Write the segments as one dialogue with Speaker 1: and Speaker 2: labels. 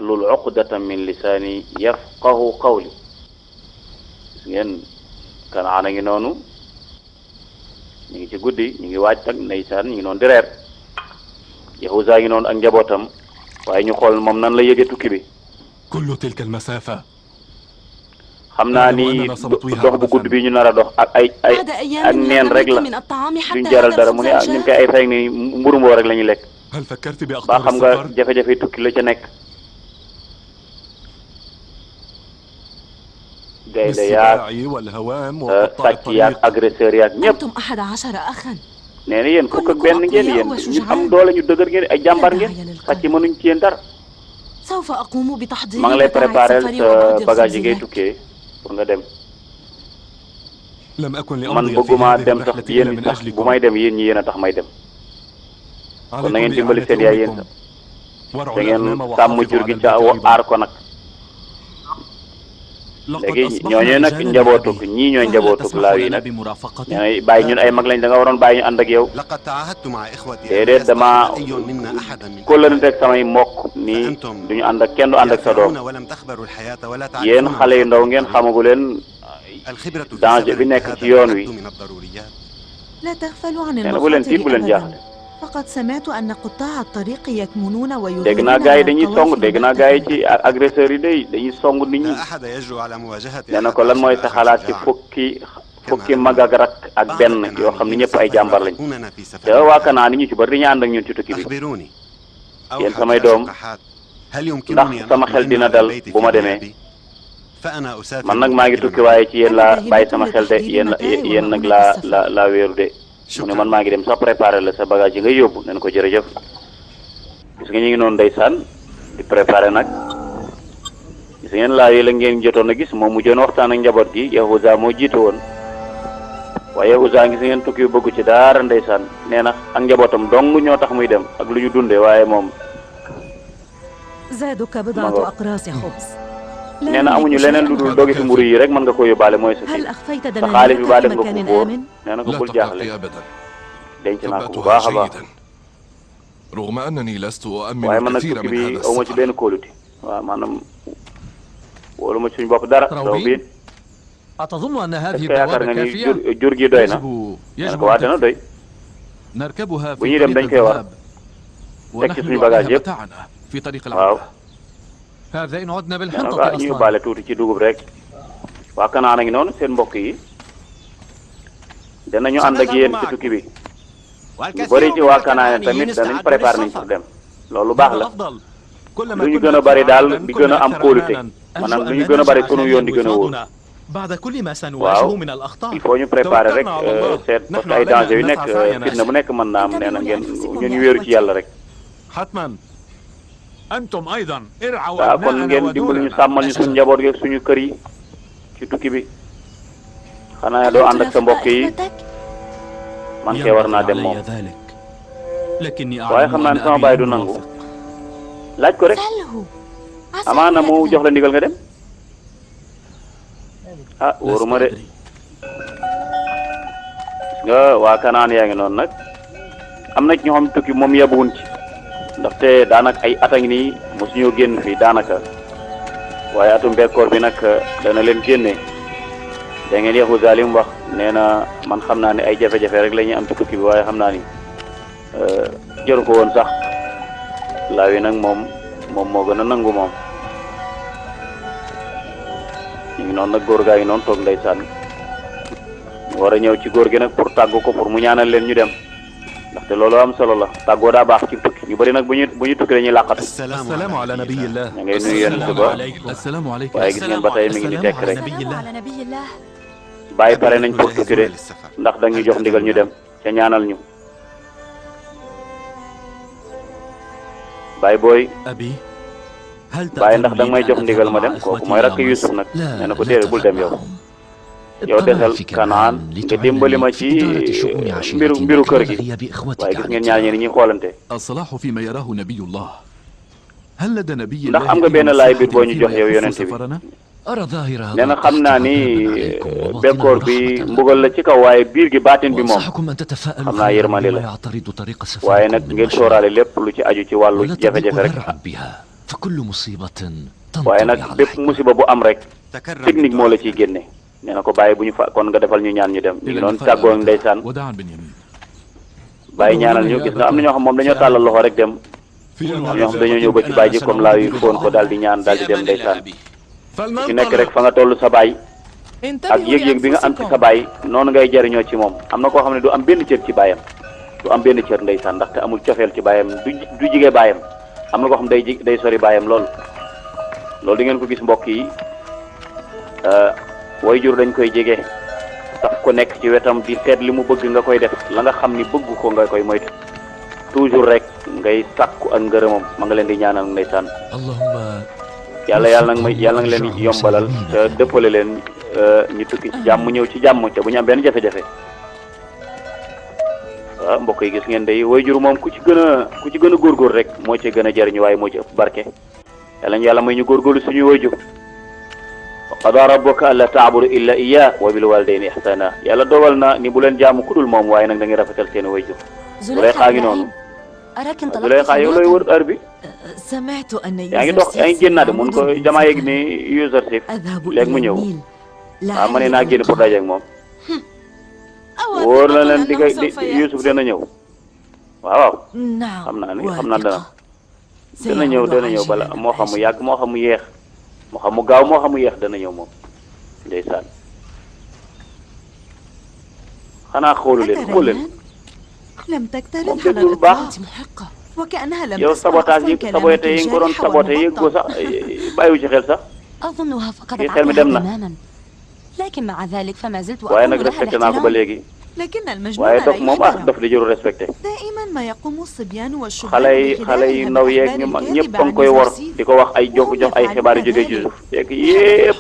Speaker 1: lul uqdatan min lisaani yafqahu qawli. gis ngeen Kanaan a ngi noonu ñu ngi ci guddi ñu ngi waaj ak ndeysaan ñu ngi noonu di reer Yahuza ngi noonu ak njabootam waaye ñu xool moom nan la yëge tukki bi.
Speaker 2: كل تلك المسافة
Speaker 1: xam naa ni dox bu gudd bi ñu nar a dox ak ay ak neen rek la duñ jaral dara mu ne ñu ngi koy ay fay ni mburu mboo rek la ñuy lekk.
Speaker 2: هل فكرت
Speaker 1: ba
Speaker 2: بأخطار
Speaker 1: xam nga
Speaker 2: السفر؟
Speaker 1: jafe-jafe tukki la ca nekk. gaynde yaag
Speaker 2: بالسباع والهوام وقطاع
Speaker 1: sàcc yaag
Speaker 2: الطريق.
Speaker 1: agresseur yaag ñëpp
Speaker 3: أنتم 11 أخا.
Speaker 1: nee na yéen fukk ak benn ngeen yéen ñu am doole ñu dëgër ngeen ay jàmbar ngeen sàcc mënuñ ci yéen dara.
Speaker 3: سوف أقوم بتحضير
Speaker 1: maa ngi lay
Speaker 3: متاع
Speaker 1: préparer
Speaker 3: السفر
Speaker 1: sa
Speaker 3: وبعض
Speaker 1: bagage yi ngay
Speaker 3: الخبزيات.
Speaker 1: tukkee pour nga dem.
Speaker 2: لم أكن
Speaker 1: man
Speaker 2: لأمضي في
Speaker 1: bëgguma
Speaker 2: هذه
Speaker 1: dem sax
Speaker 2: الرحلة إلا
Speaker 1: yéen
Speaker 2: من
Speaker 1: sax bu
Speaker 2: أجلكم.
Speaker 1: may dem yéen ñi yéen a tax may dem. kon na
Speaker 2: عليكم
Speaker 1: ngeen dimbali seen yaay yéen
Speaker 2: بإعانة
Speaker 1: sax
Speaker 2: أمكم ورعوا
Speaker 1: da ngeen
Speaker 2: الأغنام
Speaker 1: sàmm
Speaker 2: وحافظوا
Speaker 1: jur
Speaker 2: على
Speaker 1: gi ca
Speaker 2: البيت أيضا.
Speaker 1: aar ko nag.
Speaker 4: لقد
Speaker 1: léegi
Speaker 4: أصبحنا
Speaker 1: ñooñu nag
Speaker 4: رجالا
Speaker 1: njabootug
Speaker 4: يا أبي.
Speaker 1: ñii ñooy
Speaker 4: فهل
Speaker 1: njabootug
Speaker 4: تسمح
Speaker 1: laaw yi
Speaker 4: لنا
Speaker 1: nag
Speaker 4: بمرافقتك؟
Speaker 1: ñooy bàyyi ñun ay mag lañ da nga waroon bàyyi ñu ànd ak yow.
Speaker 5: لقد تعاهدت مع إخوتي
Speaker 1: déedéet dama
Speaker 5: أي منا أحدا من
Speaker 1: kóllëre ak samay mbokk nii duñu ànd ak kenn du ànd ak sa doom.
Speaker 5: ولم تخبروا الحياة ولا
Speaker 1: yéen xale yu ndaw ngeen xamagu leen
Speaker 5: الخبرة في
Speaker 1: danger
Speaker 5: السفر
Speaker 1: bi nekk
Speaker 5: هذا
Speaker 1: ci yoon wi.
Speaker 5: تعد من الضروريات.
Speaker 3: لا تغفلوا عن
Speaker 1: nee na bu leen tiit bu
Speaker 3: المخاطر
Speaker 1: leen jaaxle.
Speaker 3: أبدا. فقد سمعت أن قطاع الطريق يكمنون
Speaker 1: dégg
Speaker 3: ويغيرون
Speaker 1: naa gars yi
Speaker 3: على
Speaker 1: dañuy song
Speaker 3: القوافل
Speaker 1: dégg naa gars yi
Speaker 3: المرتفعة.
Speaker 1: ci agresseurs yi day dañuy song nit ñi.
Speaker 5: لا أحد يجرؤ على مواجهة
Speaker 1: nee na ko lan mooy sa xalaat ci fukki mag ak rak ak benn yoo xam ni ñëpp ay jàmbar lañ. te waa Kanaan ni ñu ci bari dañuy ànd ak ñun ci tukki bi.
Speaker 5: أخبروني
Speaker 1: yéen samay doom
Speaker 5: هل
Speaker 1: ndax
Speaker 5: يمكنني أن
Speaker 1: sama xel dina
Speaker 5: أطمئن
Speaker 1: dal
Speaker 5: على البيت
Speaker 1: bu ma
Speaker 5: في
Speaker 1: demee.
Speaker 5: غيابي؟ فأنا أسافر
Speaker 1: man nag maa ngi tukki waaye ci yéen laa bàyyi sama xel de yéen nag laa wéeru de. mu ne man maa ngi dem sax préparer la sa bagage yi ngay yóbbu nañ ko jërëjëf. gis nga ñu ngi noonu ndeysaan di préparer nag gis ngeen laa yi la ngeen jotoon a gis moom mu joon waxtaan ak njaboot gi Yahuza moo jiitu woon waaye Yahuza gis ngeen tukki yu bëggu ci daara ndeysaan nee na ak njabootam dong ñoo tax muy dem ak lu ñu dundee waaye moom
Speaker 3: زادك بضعة أقراص خبز. لا
Speaker 1: nee na amuñu
Speaker 3: أملك
Speaker 1: leneen lu
Speaker 3: شيئاً.
Speaker 1: dul dogi fi mburu yi rek mën nga ko yóbbaale mooy sa
Speaker 3: هل
Speaker 1: kii
Speaker 3: أخفيت
Speaker 1: sa xaalis bi baa
Speaker 3: دنانيرك
Speaker 1: def
Speaker 3: في
Speaker 1: nga ko
Speaker 3: مكان
Speaker 1: góor
Speaker 3: آمن؟
Speaker 1: nee na ko
Speaker 2: لا
Speaker 1: bul jaaxle
Speaker 2: تقلقي أبدا
Speaker 1: denc naa ko bu
Speaker 2: تبعتها
Speaker 1: baax a baax
Speaker 2: جيدا رغم أنني لست
Speaker 1: waaye man
Speaker 2: أؤمن
Speaker 1: nag
Speaker 2: كثيرا
Speaker 1: tukki
Speaker 2: من هذا
Speaker 1: bi awma ci
Speaker 2: السفر.
Speaker 1: benn kóolute waaw maanaam wóolu ma ci suñu bopp dara taw bi
Speaker 4: أتظن أن هذه
Speaker 1: est-ce que yaakaar
Speaker 4: البوابة
Speaker 1: nga ni
Speaker 4: كافية؟
Speaker 1: jur gi doy na
Speaker 4: يجب
Speaker 1: nee na ko waa dana doy
Speaker 4: نركبها
Speaker 1: bu ñuy
Speaker 4: في
Speaker 1: dem
Speaker 4: طريق
Speaker 1: dañ koy war
Speaker 4: الذهاب
Speaker 1: teg ci suñu
Speaker 4: ونحمل
Speaker 1: bagage
Speaker 4: عليها
Speaker 1: yëpp
Speaker 4: متاعنا في طريق
Speaker 1: waaw
Speaker 4: العودة. هذا إن عدنا
Speaker 1: nee na
Speaker 4: بالحنطة
Speaker 1: ko ñu
Speaker 4: أصلا.
Speaker 1: yóbbaale tuuti ci dugub rek waa Kanaan a ngi noonu seen mbokk yi danañu ànd ak yéen ci tukki bi ñu bëri ci waa Kanaan tamit danañ préparé nañ pour dem loolu baax la lu ñu gën a bëri daal di gën a am kóolute maanaam lu ñu gën a bëri sunu yoon di gën a wóor
Speaker 4: بعد كل ما
Speaker 1: waaw
Speaker 4: سنواجه من الأخطار.
Speaker 1: il faut ñu préparer rek
Speaker 4: توكلنا على الله.
Speaker 1: seet parce
Speaker 4: نحن
Speaker 1: que ay
Speaker 4: علينا
Speaker 1: danger yu
Speaker 4: أن
Speaker 1: nekk
Speaker 4: نسعى سعينا.
Speaker 1: fitna bu nekk mën naa am nee na ngeen
Speaker 3: انتبهوا
Speaker 1: ñu wéeru ci yàlla rek
Speaker 4: حتما. أنتم أيضا ارعوا
Speaker 1: waaw kon
Speaker 4: أبناءنا
Speaker 1: ngeen dimbali ñu
Speaker 4: ودورنا.
Speaker 1: sàmmal ñu suñu njaboot gi ak suñu kër yi ci tukki bi xanaa doo ànd ak sa mbokk yi man kay war naa dem moom
Speaker 4: ينبغي علي ذلك. لكني
Speaker 1: waaye
Speaker 4: أعلم
Speaker 1: xam naa
Speaker 4: أن
Speaker 1: ne sama
Speaker 4: أبي
Speaker 1: baay du
Speaker 4: لم
Speaker 1: nangu
Speaker 4: يوافق.
Speaker 1: laaj ko rek
Speaker 3: سله. عسى
Speaker 1: amaana
Speaker 3: أن
Speaker 1: mu
Speaker 3: يقبل.
Speaker 1: jox la ndigal nga dem ah wóoruma de
Speaker 4: لست أدري.
Speaker 1: nga waa Kanaan yaa ngi noonu nag am na ci ñoo xam tukki moom yabuwun ci ndaxte daanaka ay at a ngi nii mosuñoo génn fii daanaka waaye atum bekkoor bi nag dana leen génne da ngeen Yahuza li mu wax nee na man xam naa ne ay jafe-jafe rek la ñuy am ci tukki bi waaye xam naa ni jëru ko woon sax laaw yi nag moom moo gën a nangu moom ñu ngi noonu nag góor gaa ngi noonu toog ndeysaan ñu war a ñëw ci góor gi nag pour tàggu ko pour mu ñaanal leen ñu dem ndaxte loolu am solo la tàggoo daa baax ci tukki ñu bëri nag bu ñu tukki dañuy làqatu
Speaker 4: السلام على نبي الله.
Speaker 1: ña ngay nuyu yonent ba
Speaker 4: السلام عليكم.
Speaker 1: waaye gis ngeen ba tey mi ngi ni tekk rek
Speaker 3: السلام على نبي الله.
Speaker 1: bàyyi pare nañ pour tukki de ndax dañ ñu jox ndigal ñu dem ca ñaanal ñu bàyyi booy
Speaker 4: أبي هل
Speaker 1: bàyyi ndax
Speaker 4: تأذن
Speaker 1: danga
Speaker 4: لي
Speaker 1: may jox
Speaker 4: أن
Speaker 1: ndigal ma
Speaker 4: أذهب
Speaker 1: dem
Speaker 4: مع
Speaker 1: kooku
Speaker 4: إخوتي
Speaker 1: mooy
Speaker 4: إلى
Speaker 1: rakk
Speaker 4: مصر؟
Speaker 1: Yuusuf nag
Speaker 6: لا
Speaker 1: nee na ko
Speaker 6: لا
Speaker 1: déedéet bul dem yow
Speaker 6: تفعلهم.
Speaker 1: yow desal
Speaker 6: اطمع في
Speaker 1: Kanaan nga dimbali ma ci
Speaker 6: إدارة شؤون عشيرتي
Speaker 1: mbiru kër gi
Speaker 6: غياب إخوتك
Speaker 1: waaye gis
Speaker 6: عن
Speaker 1: ngeen ñaar ñi ni ñuy xoolante
Speaker 2: الصلاح فيما يراه نبي الله. هل لدى نبي
Speaker 1: ndax
Speaker 2: الله
Speaker 1: am nga
Speaker 2: أي
Speaker 1: benn laay biir
Speaker 2: نصيحة
Speaker 1: boo ñu jox
Speaker 2: فيما
Speaker 1: yow
Speaker 2: يخص
Speaker 1: yonent bi
Speaker 2: سفرنا؟
Speaker 6: أرى ظاهرها
Speaker 1: nee na xam naa ni
Speaker 6: عليكم
Speaker 1: bekkoor
Speaker 6: وباطنه
Speaker 1: bi
Speaker 6: رحمة
Speaker 1: mbugal la ci kaw waaye biir gi baatin bi moom
Speaker 6: وأنصحكم أن تتفائلوا
Speaker 1: xam naa
Speaker 6: خيرا
Speaker 1: yërmande
Speaker 6: بما
Speaker 1: la
Speaker 6: يعترض طريق
Speaker 1: waaye
Speaker 6: سفركم
Speaker 1: nag
Speaker 6: من
Speaker 1: ngeen
Speaker 6: مشاعر
Speaker 1: sóoraale lépp lu ci aju ci wàllu
Speaker 6: ولا تضيقوا
Speaker 1: jafe-jafe rek
Speaker 6: ذرعا بها فكل مصيبة
Speaker 1: waaye
Speaker 6: تنطوي
Speaker 1: nag
Speaker 6: على
Speaker 1: bépp
Speaker 6: حكمة.
Speaker 1: musiba bu am rek
Speaker 5: تكرم
Speaker 1: technique moo la ciy
Speaker 5: بالدعاء.
Speaker 1: génne nee na ko bàyyi bu ñu fa kon nga defal ñu ñaan ñu dem ñu ngi
Speaker 2: إلى
Speaker 1: noonu
Speaker 2: النفاق
Speaker 1: tàggoo ndeysaan
Speaker 2: وداعا باليمين.
Speaker 1: bàyyi ñaanal ñu gis nga am na ñoo xam moom dañoo tàllal loxo rek dem am ñoo xam dañoo ñëw ba ci baay ji comme laa yu foon ko daal di ñaan daal di dem ndeysaan ci nekk rek fa nga toll sa baay ak yëg-yëg bi nga am ci sa baay noonu ngay jariñoo ci moom am na koo xam ne du am benn cër ci baayam du am benn cër ndeysaan ndaxte amul cofeel ci baayam du jige baayam am na koo xam day sori baayam lool loolu di ngeen ko gis mbokk yi waajur dañ koy jege tax ko nekk ci wetam di seet li mu bëgg nga koy def la nga xam ni bëgg ko nga koy moytu toujours rek ngay sàkku ak ngërëmam ma nga leen di ñaanal ndeysaan
Speaker 6: اللهم
Speaker 1: yàlla nga leen di yombalal te dëppale leen ñu tukki ci jàmm ñëw ci jàmm te bu ñu am benn jafe-jafe waaw mbokk yi gis ngeen day waajur moom ku ci gën a góorgóor rek moo ci gën a jariñu waaye moo ci ëpp barke yàlla may ñu góorgóorlu suñuy waajur wa qadaa rabbuka alla ta'budu illa iyyah wa bil walidayni ihsana yàlla dogal na ni bu leen jaamu kudul moom waaye nag da ngay rafetal seen waajur Zuleyxa ngi noonu Zuleyxa yow looy wër heure bi
Speaker 3: سمعت أن
Speaker 1: yaa ngi dox yaa ngi génn naa de mun ko damaa yegg ni Youssouf léegi mu ñëw waaw ma ne naa génn pour daje ak moom wóor na leen di Youssouf dana ñëw waaw xam naa dana ñëw bala moo xam mu yàgg moo xam mu yeex moo xam mu gaaw moo xam mu yeex dana ñëw moom ndeysaan xanaa xool leen
Speaker 3: لم تكترث
Speaker 1: moom
Speaker 3: على
Speaker 1: déggul baax
Speaker 3: الإطلاق وكأنها لم
Speaker 1: yow
Speaker 3: تسمع
Speaker 1: sabotage yi
Speaker 3: أصلا
Speaker 1: sabote yi nga ko doon sabote yi nga ko sax bàyyiwu ci xel sax
Speaker 7: أظنها فقدت
Speaker 1: في خير من
Speaker 7: عقلها
Speaker 1: دمنا.
Speaker 7: تماما لكن مع ذلك فما زلت
Speaker 1: waaye
Speaker 7: أقول
Speaker 1: nag
Speaker 7: لها
Speaker 1: respecté naa ko ba
Speaker 7: الاحترام
Speaker 1: léegi
Speaker 3: لكن المجنون
Speaker 1: waaye
Speaker 3: لا
Speaker 1: dof moom ah
Speaker 3: يحترم
Speaker 1: daf di jëru respecté
Speaker 3: دائما ما يقوم الصبيان والشبان
Speaker 1: xale yi ndaw yeeg ñëpp a ngi koy wor di ko wax ay jox ay xibaar yu jógee ci suuf fekk yépp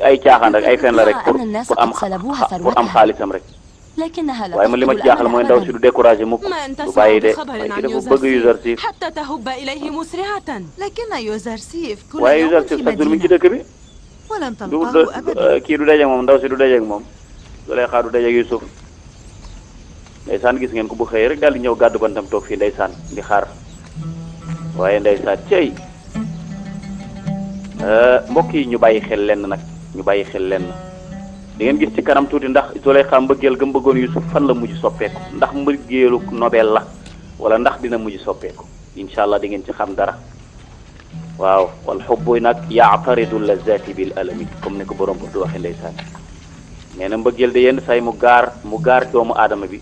Speaker 1: ay caaxaan rek ay fen la rek pour am xaalisam rek
Speaker 7: لكنها لا
Speaker 1: waaye man li ma ci jaaxal mooy ndaw si du découragé mukk du bàyyi de waaye ki dafa bëgg Youssouf
Speaker 8: حتى تهب إليه مسرعة.
Speaker 3: لكن يوزرسيف كل
Speaker 1: waaye
Speaker 3: يوم
Speaker 1: Youssouf
Speaker 3: في
Speaker 1: sax dur mi ci
Speaker 3: مدينة
Speaker 1: dëkk bi
Speaker 3: ولم
Speaker 1: du
Speaker 3: تلقاه أبدا
Speaker 1: kii du dajeeg moom ndaw si du dajeeg moom Zuleyxa du dajeeg Youssouf ndeysaan gis ngeen ko bu xëyee rek daal di ñëw gàddu bantam toog fii ndeysaan di xaar waaye ndeysaan cey mbokk yi ñu bàyyi xel lenn nag ñu bàyyi xel lenn di ngeen gis ci kanam tuuti ndax Zuleyxa mbëggeel ga mbëggoon Youssouf fan la mujj soppeeku ndax mbëggeelu nobel la wala ndax dina mujj soppeeku incha allah di ngeen ci xam dara waaw wal xubbu nag yaataridu lazati bil alami comme ni ko borom du waxee ndeysaan nee na mbëggeel de yenn say mu gaar doomu aadama bi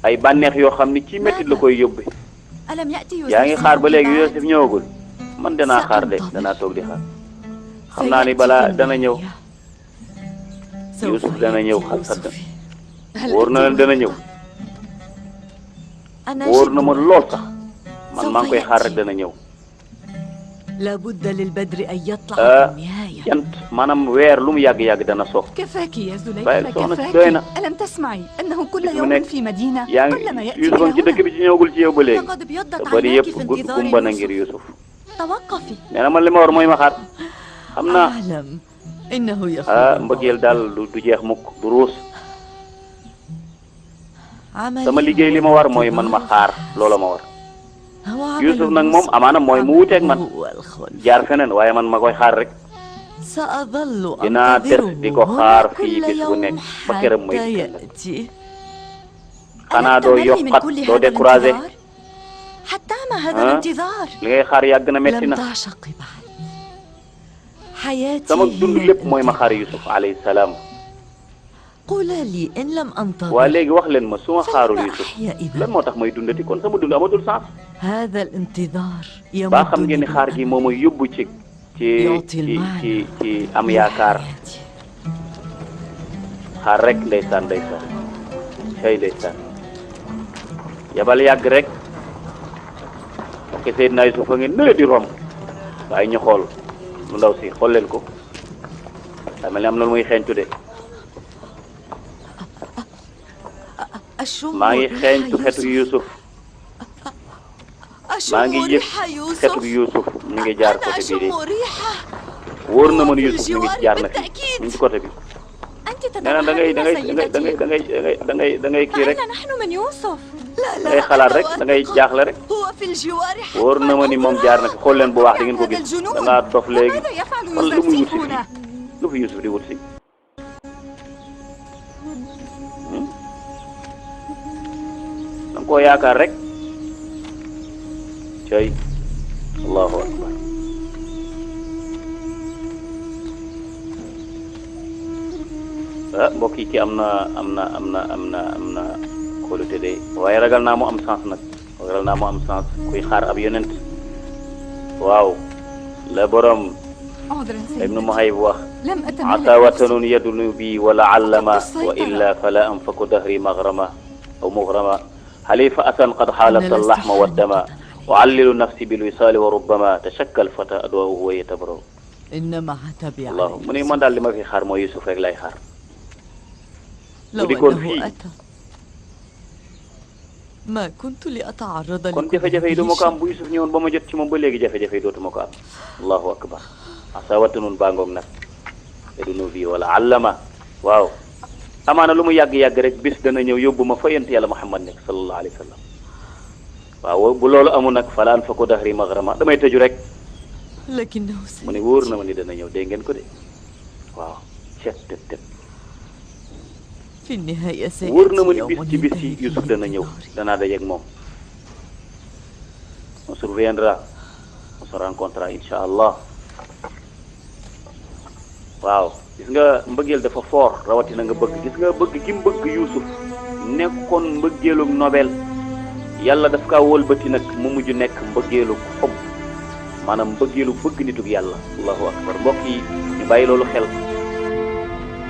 Speaker 1: ay bànneex yoo xam ni ci métit la koy yóbbe
Speaker 7: ألم يأتي
Speaker 1: yaa ngi xaar ba léegi
Speaker 7: يوسف
Speaker 1: Youssouf ñëwagul man danaa xaar de danaa toog di xaar xam naa ni balaa dana ñëw Youssouf dana ñëw xasat wóor na leen dana ñëw wóor na ma lool sax man maa ngi koy xaar rek dana ñëw
Speaker 3: لابد للبدر أن يطلع في النهاية
Speaker 1: jant maanaam weer lu mu yàgg-yàgg dana so
Speaker 8: كفاك يا زليخة
Speaker 1: bàyyi soxna si
Speaker 8: كفاك.
Speaker 1: doy na
Speaker 7: ألم تسمعي أنه كل
Speaker 1: mu
Speaker 7: يوم
Speaker 1: nekk
Speaker 7: في مدينة
Speaker 1: yaa
Speaker 7: كلما
Speaker 1: ngi
Speaker 7: يأتي
Speaker 1: Youssouf
Speaker 7: إلى
Speaker 1: ci dëkk
Speaker 7: هنا
Speaker 1: bi ci ñëwagul ci yow ba léegi
Speaker 7: لقد ابيضت
Speaker 1: te bari
Speaker 7: عيناك
Speaker 1: yëpp
Speaker 7: في
Speaker 1: gumba na ngir
Speaker 7: انتظار
Speaker 1: Youssouf
Speaker 7: توقفي
Speaker 1: nee na man li ma war mooy ma xaar xam naa
Speaker 3: أعلم إنه يخاف
Speaker 1: mbëggeel daal du jeex mukk du ruus sama liggéey li ma war mooy man ma xaar loola ma war Youssouf nag moom amaana mooy mu wuteeg man jaar feneen waaye man ma koy xaar rek
Speaker 3: سأظل
Speaker 1: dinaa des di ko xaar fii bis bu nekk ba këram mooy
Speaker 3: حتى يأتي
Speaker 1: xanaa doo yokkat doo découragé
Speaker 7: حتى ما هذا الانتظار
Speaker 1: li ngay xaar yàgg na metti
Speaker 3: لم
Speaker 1: na
Speaker 3: تعشقي بعد حياتي
Speaker 1: sama dund
Speaker 3: هي
Speaker 1: lépp mooy ma xaar
Speaker 3: الانتظار.
Speaker 1: Youssouf alayhi salaam
Speaker 3: قولا لي إن لم أنتظر
Speaker 1: waa léegi wax leen ma su ma xaarul
Speaker 3: فلم
Speaker 1: Youssouf
Speaker 3: أحيا إذا
Speaker 1: lan moo tax may dundati kon sama dund amatul sens
Speaker 3: هذا الانتظار
Speaker 1: baa xam ngeen
Speaker 3: يمدني
Speaker 1: ni xaar gi moo may yóbbu ci
Speaker 3: يعطي المعنى
Speaker 1: am yaakaar
Speaker 3: لحياتي.
Speaker 1: xaar rek ndeysaan xëy ndeysaan yabal yàgg rek ok Seydina Youssouf a ngi nële di romb waaye ñu xool lu ndaw si xool leen ko daa mel ni am na lu muy xeeñtu de
Speaker 3: أشم
Speaker 1: maa ngi
Speaker 3: ريح
Speaker 1: xeeñtu xetu
Speaker 3: يوسف.
Speaker 1: Youssouf
Speaker 3: أشم
Speaker 1: maa ngi yëg
Speaker 3: ريح
Speaker 1: xetu
Speaker 3: يوسف
Speaker 1: Youssouf mi ngi jaar
Speaker 3: أنا
Speaker 1: côté bii
Speaker 3: أشم
Speaker 1: de
Speaker 3: ريحه
Speaker 1: wóor na mën Youssouf mi ngi jaar na fi mi ngi ci côté bi
Speaker 7: أنت
Speaker 1: nee na da ngay
Speaker 7: تتوهمين سيدتي
Speaker 1: da ngay kii rek
Speaker 7: فإن نحن من يوسف
Speaker 1: ngay xalaat rek da ngay jaaxle rek wóor na ma ni moom jaar na fi xool leen bu baax di ngeen ko gis da ngaa dof léegi wala lu muy wut si fii lu fi Yuusuf di wut si da nga koo yaakaar rek cay allahu akbar mbokk yi ki am na kóolute de waaye ragal naa mu am sens nag ragal naa mu am sens kuy xaar ab yonent waaw la borom ibnu Muhayb wax asa watanun yadunu bi wala allama wa illa fala anfaku dahri maghrama aw mughrama xalifa atan qad xaalata allahma waddama wa allilu nafsi bilwisaali wa rubbama tashakka alfata adwaahu huwa yatabro allah mu ne man daal li ma fi xaar mooy Yuusuf rek lay xaar bu dikkoon fii kon jafe-jafe yi du ma ko am bu Yuusuf ñëwoon ba ma jot ci moom ba léegi jafe-jafe yi dootuma ko am allahu akbar asa wattanun bangoog nag te du nu fii wala allama waaw amaana lu mu yàgg-yàgg rek bis dana ñëw yóbbu ma fa yent yàlla Muhammad nekk sallallahu alayhi wa sallam waaw bu loolu amul nag falaan fa ko daxri maghrama damay tëju rek mu ne wóor na ma ni dana ñëw dégg ngeen ko de waaw tët wóor na ma ni bis ci bis yi Yuusuf dana ñëw danaa dajeeg moom on se reviendra on se rencontrera insha allah waaw gis nga mbëggeel dafa fort rawatina nga bëgg gis nga bëgg gi mu bëgg Yuusuf nekkoon mbëggeelu Nobel yàlla daf kaa wëlbati nag mu mujj nekk mbëggeelu xob maanaam mbëggeelu bëgg nitug yàlla allahu akbar mbokk yi ñu bàyyi loolu xel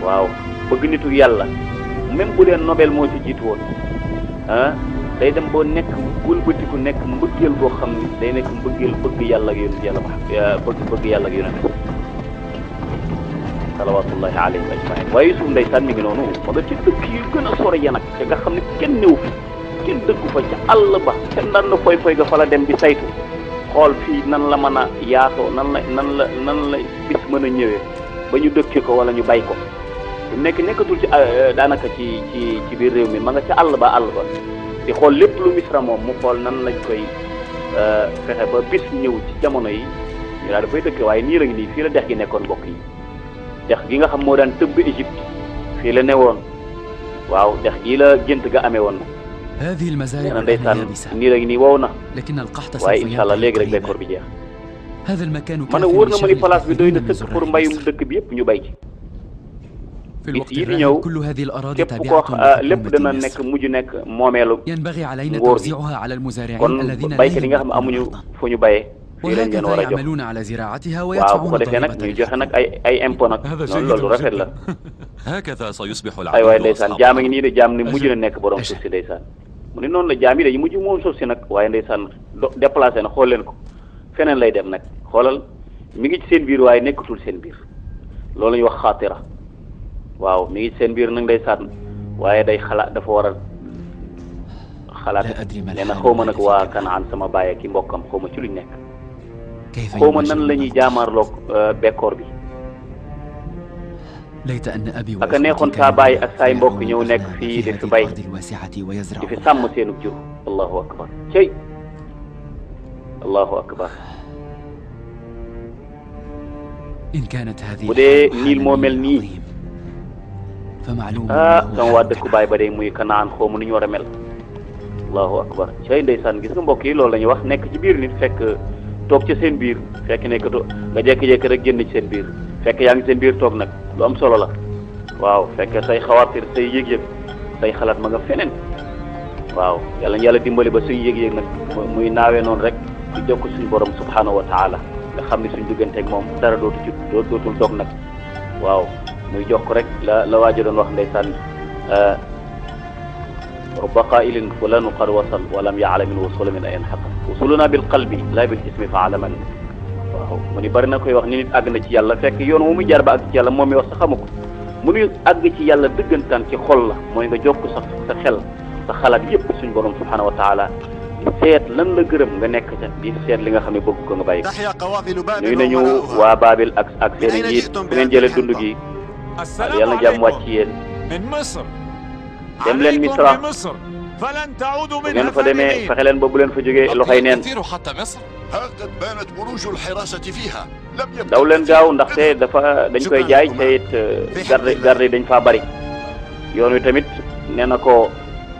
Speaker 1: waaw bëgg nitug yàlla même bu leen Nobel moo ci jiitu woon day dem boo nekk wëlbatiku nekk mbëggeel boo xam ni day nekk mbëggeel bëgg yàlla ak yonent yàlla bëgg yàlla ak yonent salawatullahi alayhim ajmain waaye Yuusuf ndeysaan mi ngi noonu ma nga ci dëkk yu gën a sore ya nag te nga xam ne kenn néew fi kenn dëkku fa ca àll ba kenn daan na foy ga fa la dem di saytu xool fii nan la mën a yaatoo nan la bis mën a ñëwee ba ñu dëkkee ko wala ñu bay ko nekkatul ci daanaka ci biir réew mi ma nga ca àll ba di xool lépp lu Misra moom mu xool nan lañ koy fexe ba bis ñëw ci jamono yi ñu daal dafay dëkkee waaye nii la ngi nii fii la dex gi nekkoon mbokk yi dex gi nga xam moo daan tëbb Égypte fii la newoon waaw dex gii la gént ga amee woon na nee na ndeysaan nii la ngi nii wow na waaye incha allah léegi rek bekkoor bi jeex man wóor na ma ni place bi doy na sëkk pour mbayum dëkk bi yëpp ñu bay ci bis yi di ñëw képp koo lépp dana nekk mujj nekk moomeelu nguur gi kon baykat yi nga xam ne amuñu fu ñu bayee fii lañ leen war a jox waaw bu ko defee nag ñuy joxe nag ay impôt nag noonu loolu rafet la ay waaye ndeysaan jaam a ngi nii de jaam ni mujj na nekk borom suuf si ndeysaan mu ne noonu la jaam yi dañu mujj moom suuf si nag waaye ndeysaan déplacé na xool leen ko feneen lay dem nag xoolal mi ngi ci seen biir waaye nekkatul seen biir loolu la ñuy wax xaatira waaw mi ngi ci seen biir nag ndeysaan waaye day xalaat dafa war a xalaat nee na xaw ma nag waa Kanaan sama baay ak i mbokkam xaw ma ci luñ nekk xaw ma nan la ñuy jaamaarloog bekkoor bi aka neexoon saa baay ak saay mbokk ñëw nekk fii di fi bay di fi sàmm seenu jur allahu akbar cey allahu akbar bu dee niil moo mel nii sama waa dëkku baay ba day muy Kanaan xaw ma nu ñu war a mel allahu akbar cey ndeysaan gis nga mbokk yi loolu la ñuy wax nekk ci biir nit fekk toog ci seen biir fekk nekkatoo nga jékki-jékki rek génn ci seen biir fekk yaa ngi seen biir toog nag lu am solo la waaw fekk say xawaatir say yëg-yëg say xalaat ma nga feneen waaw yàlla na yàlla dimbali ba suñu yëg-yëg nag muy naawee noonu rek di jokk suñu borom subhanahu wa taala nga xam ne suñu digganteeg moom dara dootul dog nag waaw muy jokk rek la waajo doon wax ndeysaan rubba qaa'ilin fulanun qad wasal walam ya'lam al-wusula min ayyin haqqan wusuluna bil qalbi la bil jismi fa'laman waaw mu ni bari na koy wax ni nit àgg na ci yàlla fekk yoon wu muy jaar ba àgg ci yàlla moom mi wax sa xamu ko mu ni àgg ci yàlla dëggantaan ci xol la mooy nga jokk sa xel sa xalaat yëpp suñu borom subhanahu wa taala di seet lan la gërëm nga nekk ca di seet li nga xam ne bëgg ko nga bàyyi ko nuyu nañu waa Babil ak seen i njiit fu ngeen jëlee dund gi yàlla na jàmm wàcc ci yéen dem leen Misra
Speaker 9: فلن تعودوا
Speaker 1: bu
Speaker 9: منها
Speaker 1: ngeen fa demee
Speaker 9: فارغين.
Speaker 1: fexe leen ba bu leen fa jógee loxoy neen
Speaker 2: كثير حتى مصر.
Speaker 10: ها قد بانت بروج الحراسة فيها لم يبقى
Speaker 1: daw leen gaaw ndaxte dafa dañ koy jaay te it garde yi dañ faa bari yoon wi tamit nee na ko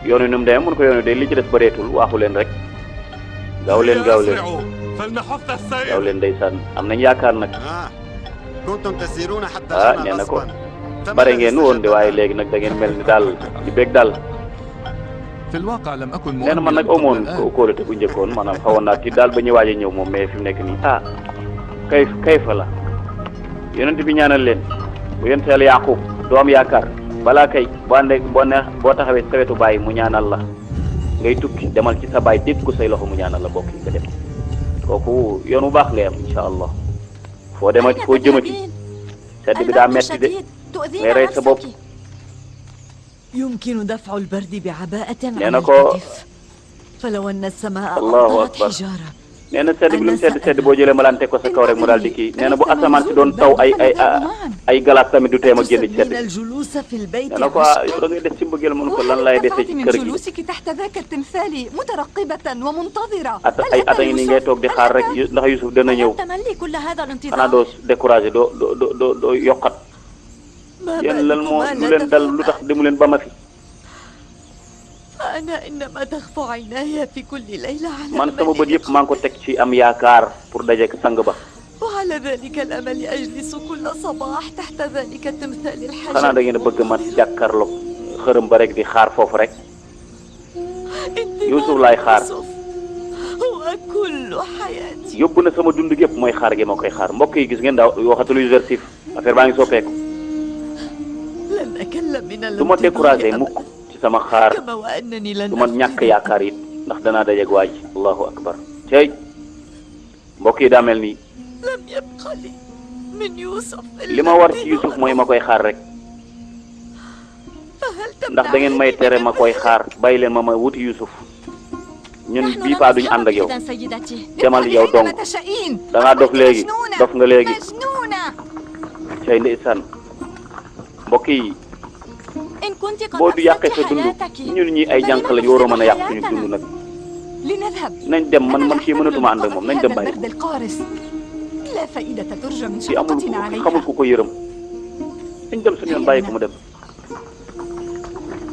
Speaker 1: yoon wi nu mu demee mun ko yoon wi de li ci des bëreetul waaxu leen rek gaaw leen gaaw leen
Speaker 9: فلنحث
Speaker 1: gaaw
Speaker 9: السير.
Speaker 1: leen ndeysaan am nañ yaakaar nag
Speaker 5: كنتم تسيرون حتى
Speaker 1: nee
Speaker 5: جمع
Speaker 1: na ko
Speaker 5: غصبا
Speaker 1: bare ngeen woon de waaye léegi nag da ngeen mel ni daal di bég daal
Speaker 2: في الواقع لم أكن
Speaker 1: nee na man nag amoon kóolute bu njëkkoon maanaam xawoon naa ci daal ba ñu waaj a ñëw moom mais fi mu nekk nii kay fa la yonent bi ñaanal leen bu yonent Yàlla Yaqub doom yaakaar balaa kay boo àndee boo taxawee sa wetu baay mu ñaanal la ngay tukki demal ci sa baay dégg ko say loxo mu ñaanal la bokk yi nga dem kooku yoon bu baax ngay am incha allah foo demati foo jëmati sedd bi daa metti de ngay rey sa bopp
Speaker 3: يمكن دفع البرد بعباءة على
Speaker 1: لأنك
Speaker 3: الكتف فلو أن السماء
Speaker 1: الله
Speaker 3: أمطرت
Speaker 1: أكبر.
Speaker 3: حجارة
Speaker 1: nee na sedd bi lu mu sedd boo jëlee malaan teg ko sa kaw rek mu daal di kii nee na bu asamaan si doon taw ay galaas tamit du teem a génn ci sedd
Speaker 3: تسبين الجلوس في البيت
Speaker 1: nee na ko yow da ngay des ci mbëggeel mën ko lan laay desee ci
Speaker 7: من
Speaker 1: kër gi
Speaker 7: جلوسك تحت ذاك التمثال مترقبة ومنتظرة.
Speaker 1: ay at a ngi nii ngay toog di xaar rek ndax Youssouf dana ñëw
Speaker 7: تملي كل هذا
Speaker 1: xanaa
Speaker 7: الانتظار.
Speaker 1: doo découragé doo yokkat
Speaker 3: ما
Speaker 1: yéen lan moo
Speaker 3: بالكما
Speaker 1: lu
Speaker 3: لا
Speaker 1: leen dal lu tax
Speaker 3: تفعل
Speaker 1: demu leen ba ma fi
Speaker 3: أنا إنما تخفى عيناي في كل ليلة على
Speaker 1: man sama bët
Speaker 3: أمل
Speaker 1: yëpp maa ngi ko teg ci am yaakaar pour dajeek sang ba
Speaker 3: وعلى ذلك الأمل أجلس كل صباح تحت ذلك التمثال
Speaker 1: xanaa da
Speaker 3: الحجري
Speaker 1: ngeen a bëgg ma jàkkaarloog xërëm ba rek di xaar foofu rek Youssouf laay xaar
Speaker 3: يوسف هو كل حياتي
Speaker 1: yóbbu na sama dund gépp mooy xaar gi ma koy xaar mbokk yi gis ngeen daaw waxatul exercice affaire baa ngi soppeeku
Speaker 3: لن أكلم من
Speaker 1: du ma découragé mukk ci sama xaar
Speaker 3: كما وأنني لن
Speaker 1: du ma ñàkk yaakaar it ndax danaa dajeeg waaj allahu akbar tey mbokk yi daa mel nii
Speaker 3: لم يبقى لي من يوسف
Speaker 1: li ma war ci Youssouf mooy ma koy xaar rek ndax da ngeen may tere ma koy xaar bàyyi leen ma wuti Youssouf ñun bii paa duñu ànd ak yow demal yow dong da ngaa dof léegi dof nga léegi cay ndeysaan mbokk yi boo du yàqee sa dund ñun ñi ay jànq lañu waroo mën a yàq suñu dund nag nañ dem man kii mënatuma ànd ak moom nañ dem bàyyi ci amul xamul ku ko yërëm nañ dem suñu yoon bàyyi ko mu dem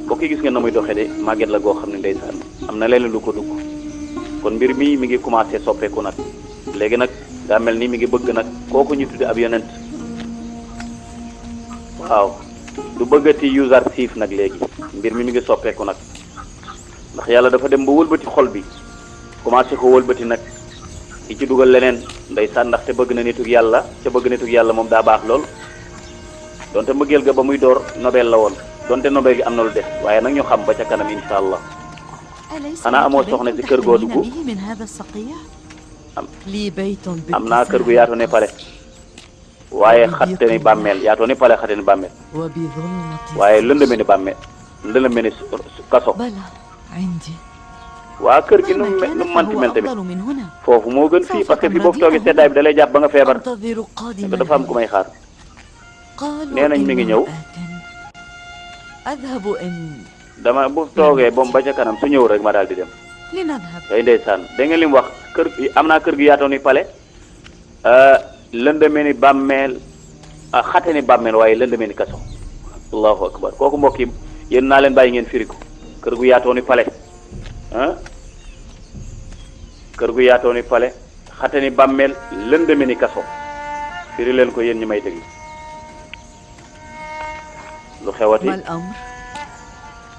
Speaker 1: mbokk yi gis ngeen na muy doxee de màgget la goo xam ne ndeysaan am na leneen lu ko dugg kon mbir mi ngi commencé soppeeku nag léegi nag daa mel ni mi ngi bëgg nag kooku ñu tudde ab yonent waaw du bëggati user siif nag léegi mbir mi ngi soppeeku nag ndax yàlla dafa dem ba wëlbati xol bi commencé ko wëlbati nag di ci dugal leneen ndeysaan ndaxte bëgg na nitug yàlla ca bëgg nitug yàlla moom daa baax lool donte mbëggeel ga ba muy door nobel la woon donte nobel gi am na lu des waaye nag ñu xam ba ca kanam insha allah xanaa amoo soxna si kër goo dugg am naa kër gu yaatu ne pale waaye xatte ni bàmmeel yaatoo ni pale xatte ni bàmmeel waaye lëndëme ni bàmmeel lëndëme ni kaso waa kër gi nu mu manti mel tamit foofu moo gën fii parce que fii boo fi toogee seddaay bi da lay jàpp ba nga feebar dafa am ku may xaar nee nañ mi ngi ñëw dama bu toogee boom ba ca kanam su ñëw rek ma daal di dem day ndeysaan da ngeen li mu wax kër am naa kër gi yaatoo ni pale lëndëme ni bàmmeel xate ni bàmmeel waaye lëndëme ni kaso allahu akbar kooku mbokk yi yéen naa leen bàyyi ngeen firi ko kër gu yaatoo ni pale kër gu yaatoo ni pale xate ni bàmmeel lëndëme ni kaso firi leen ko yéen ñi may déglu lu xewati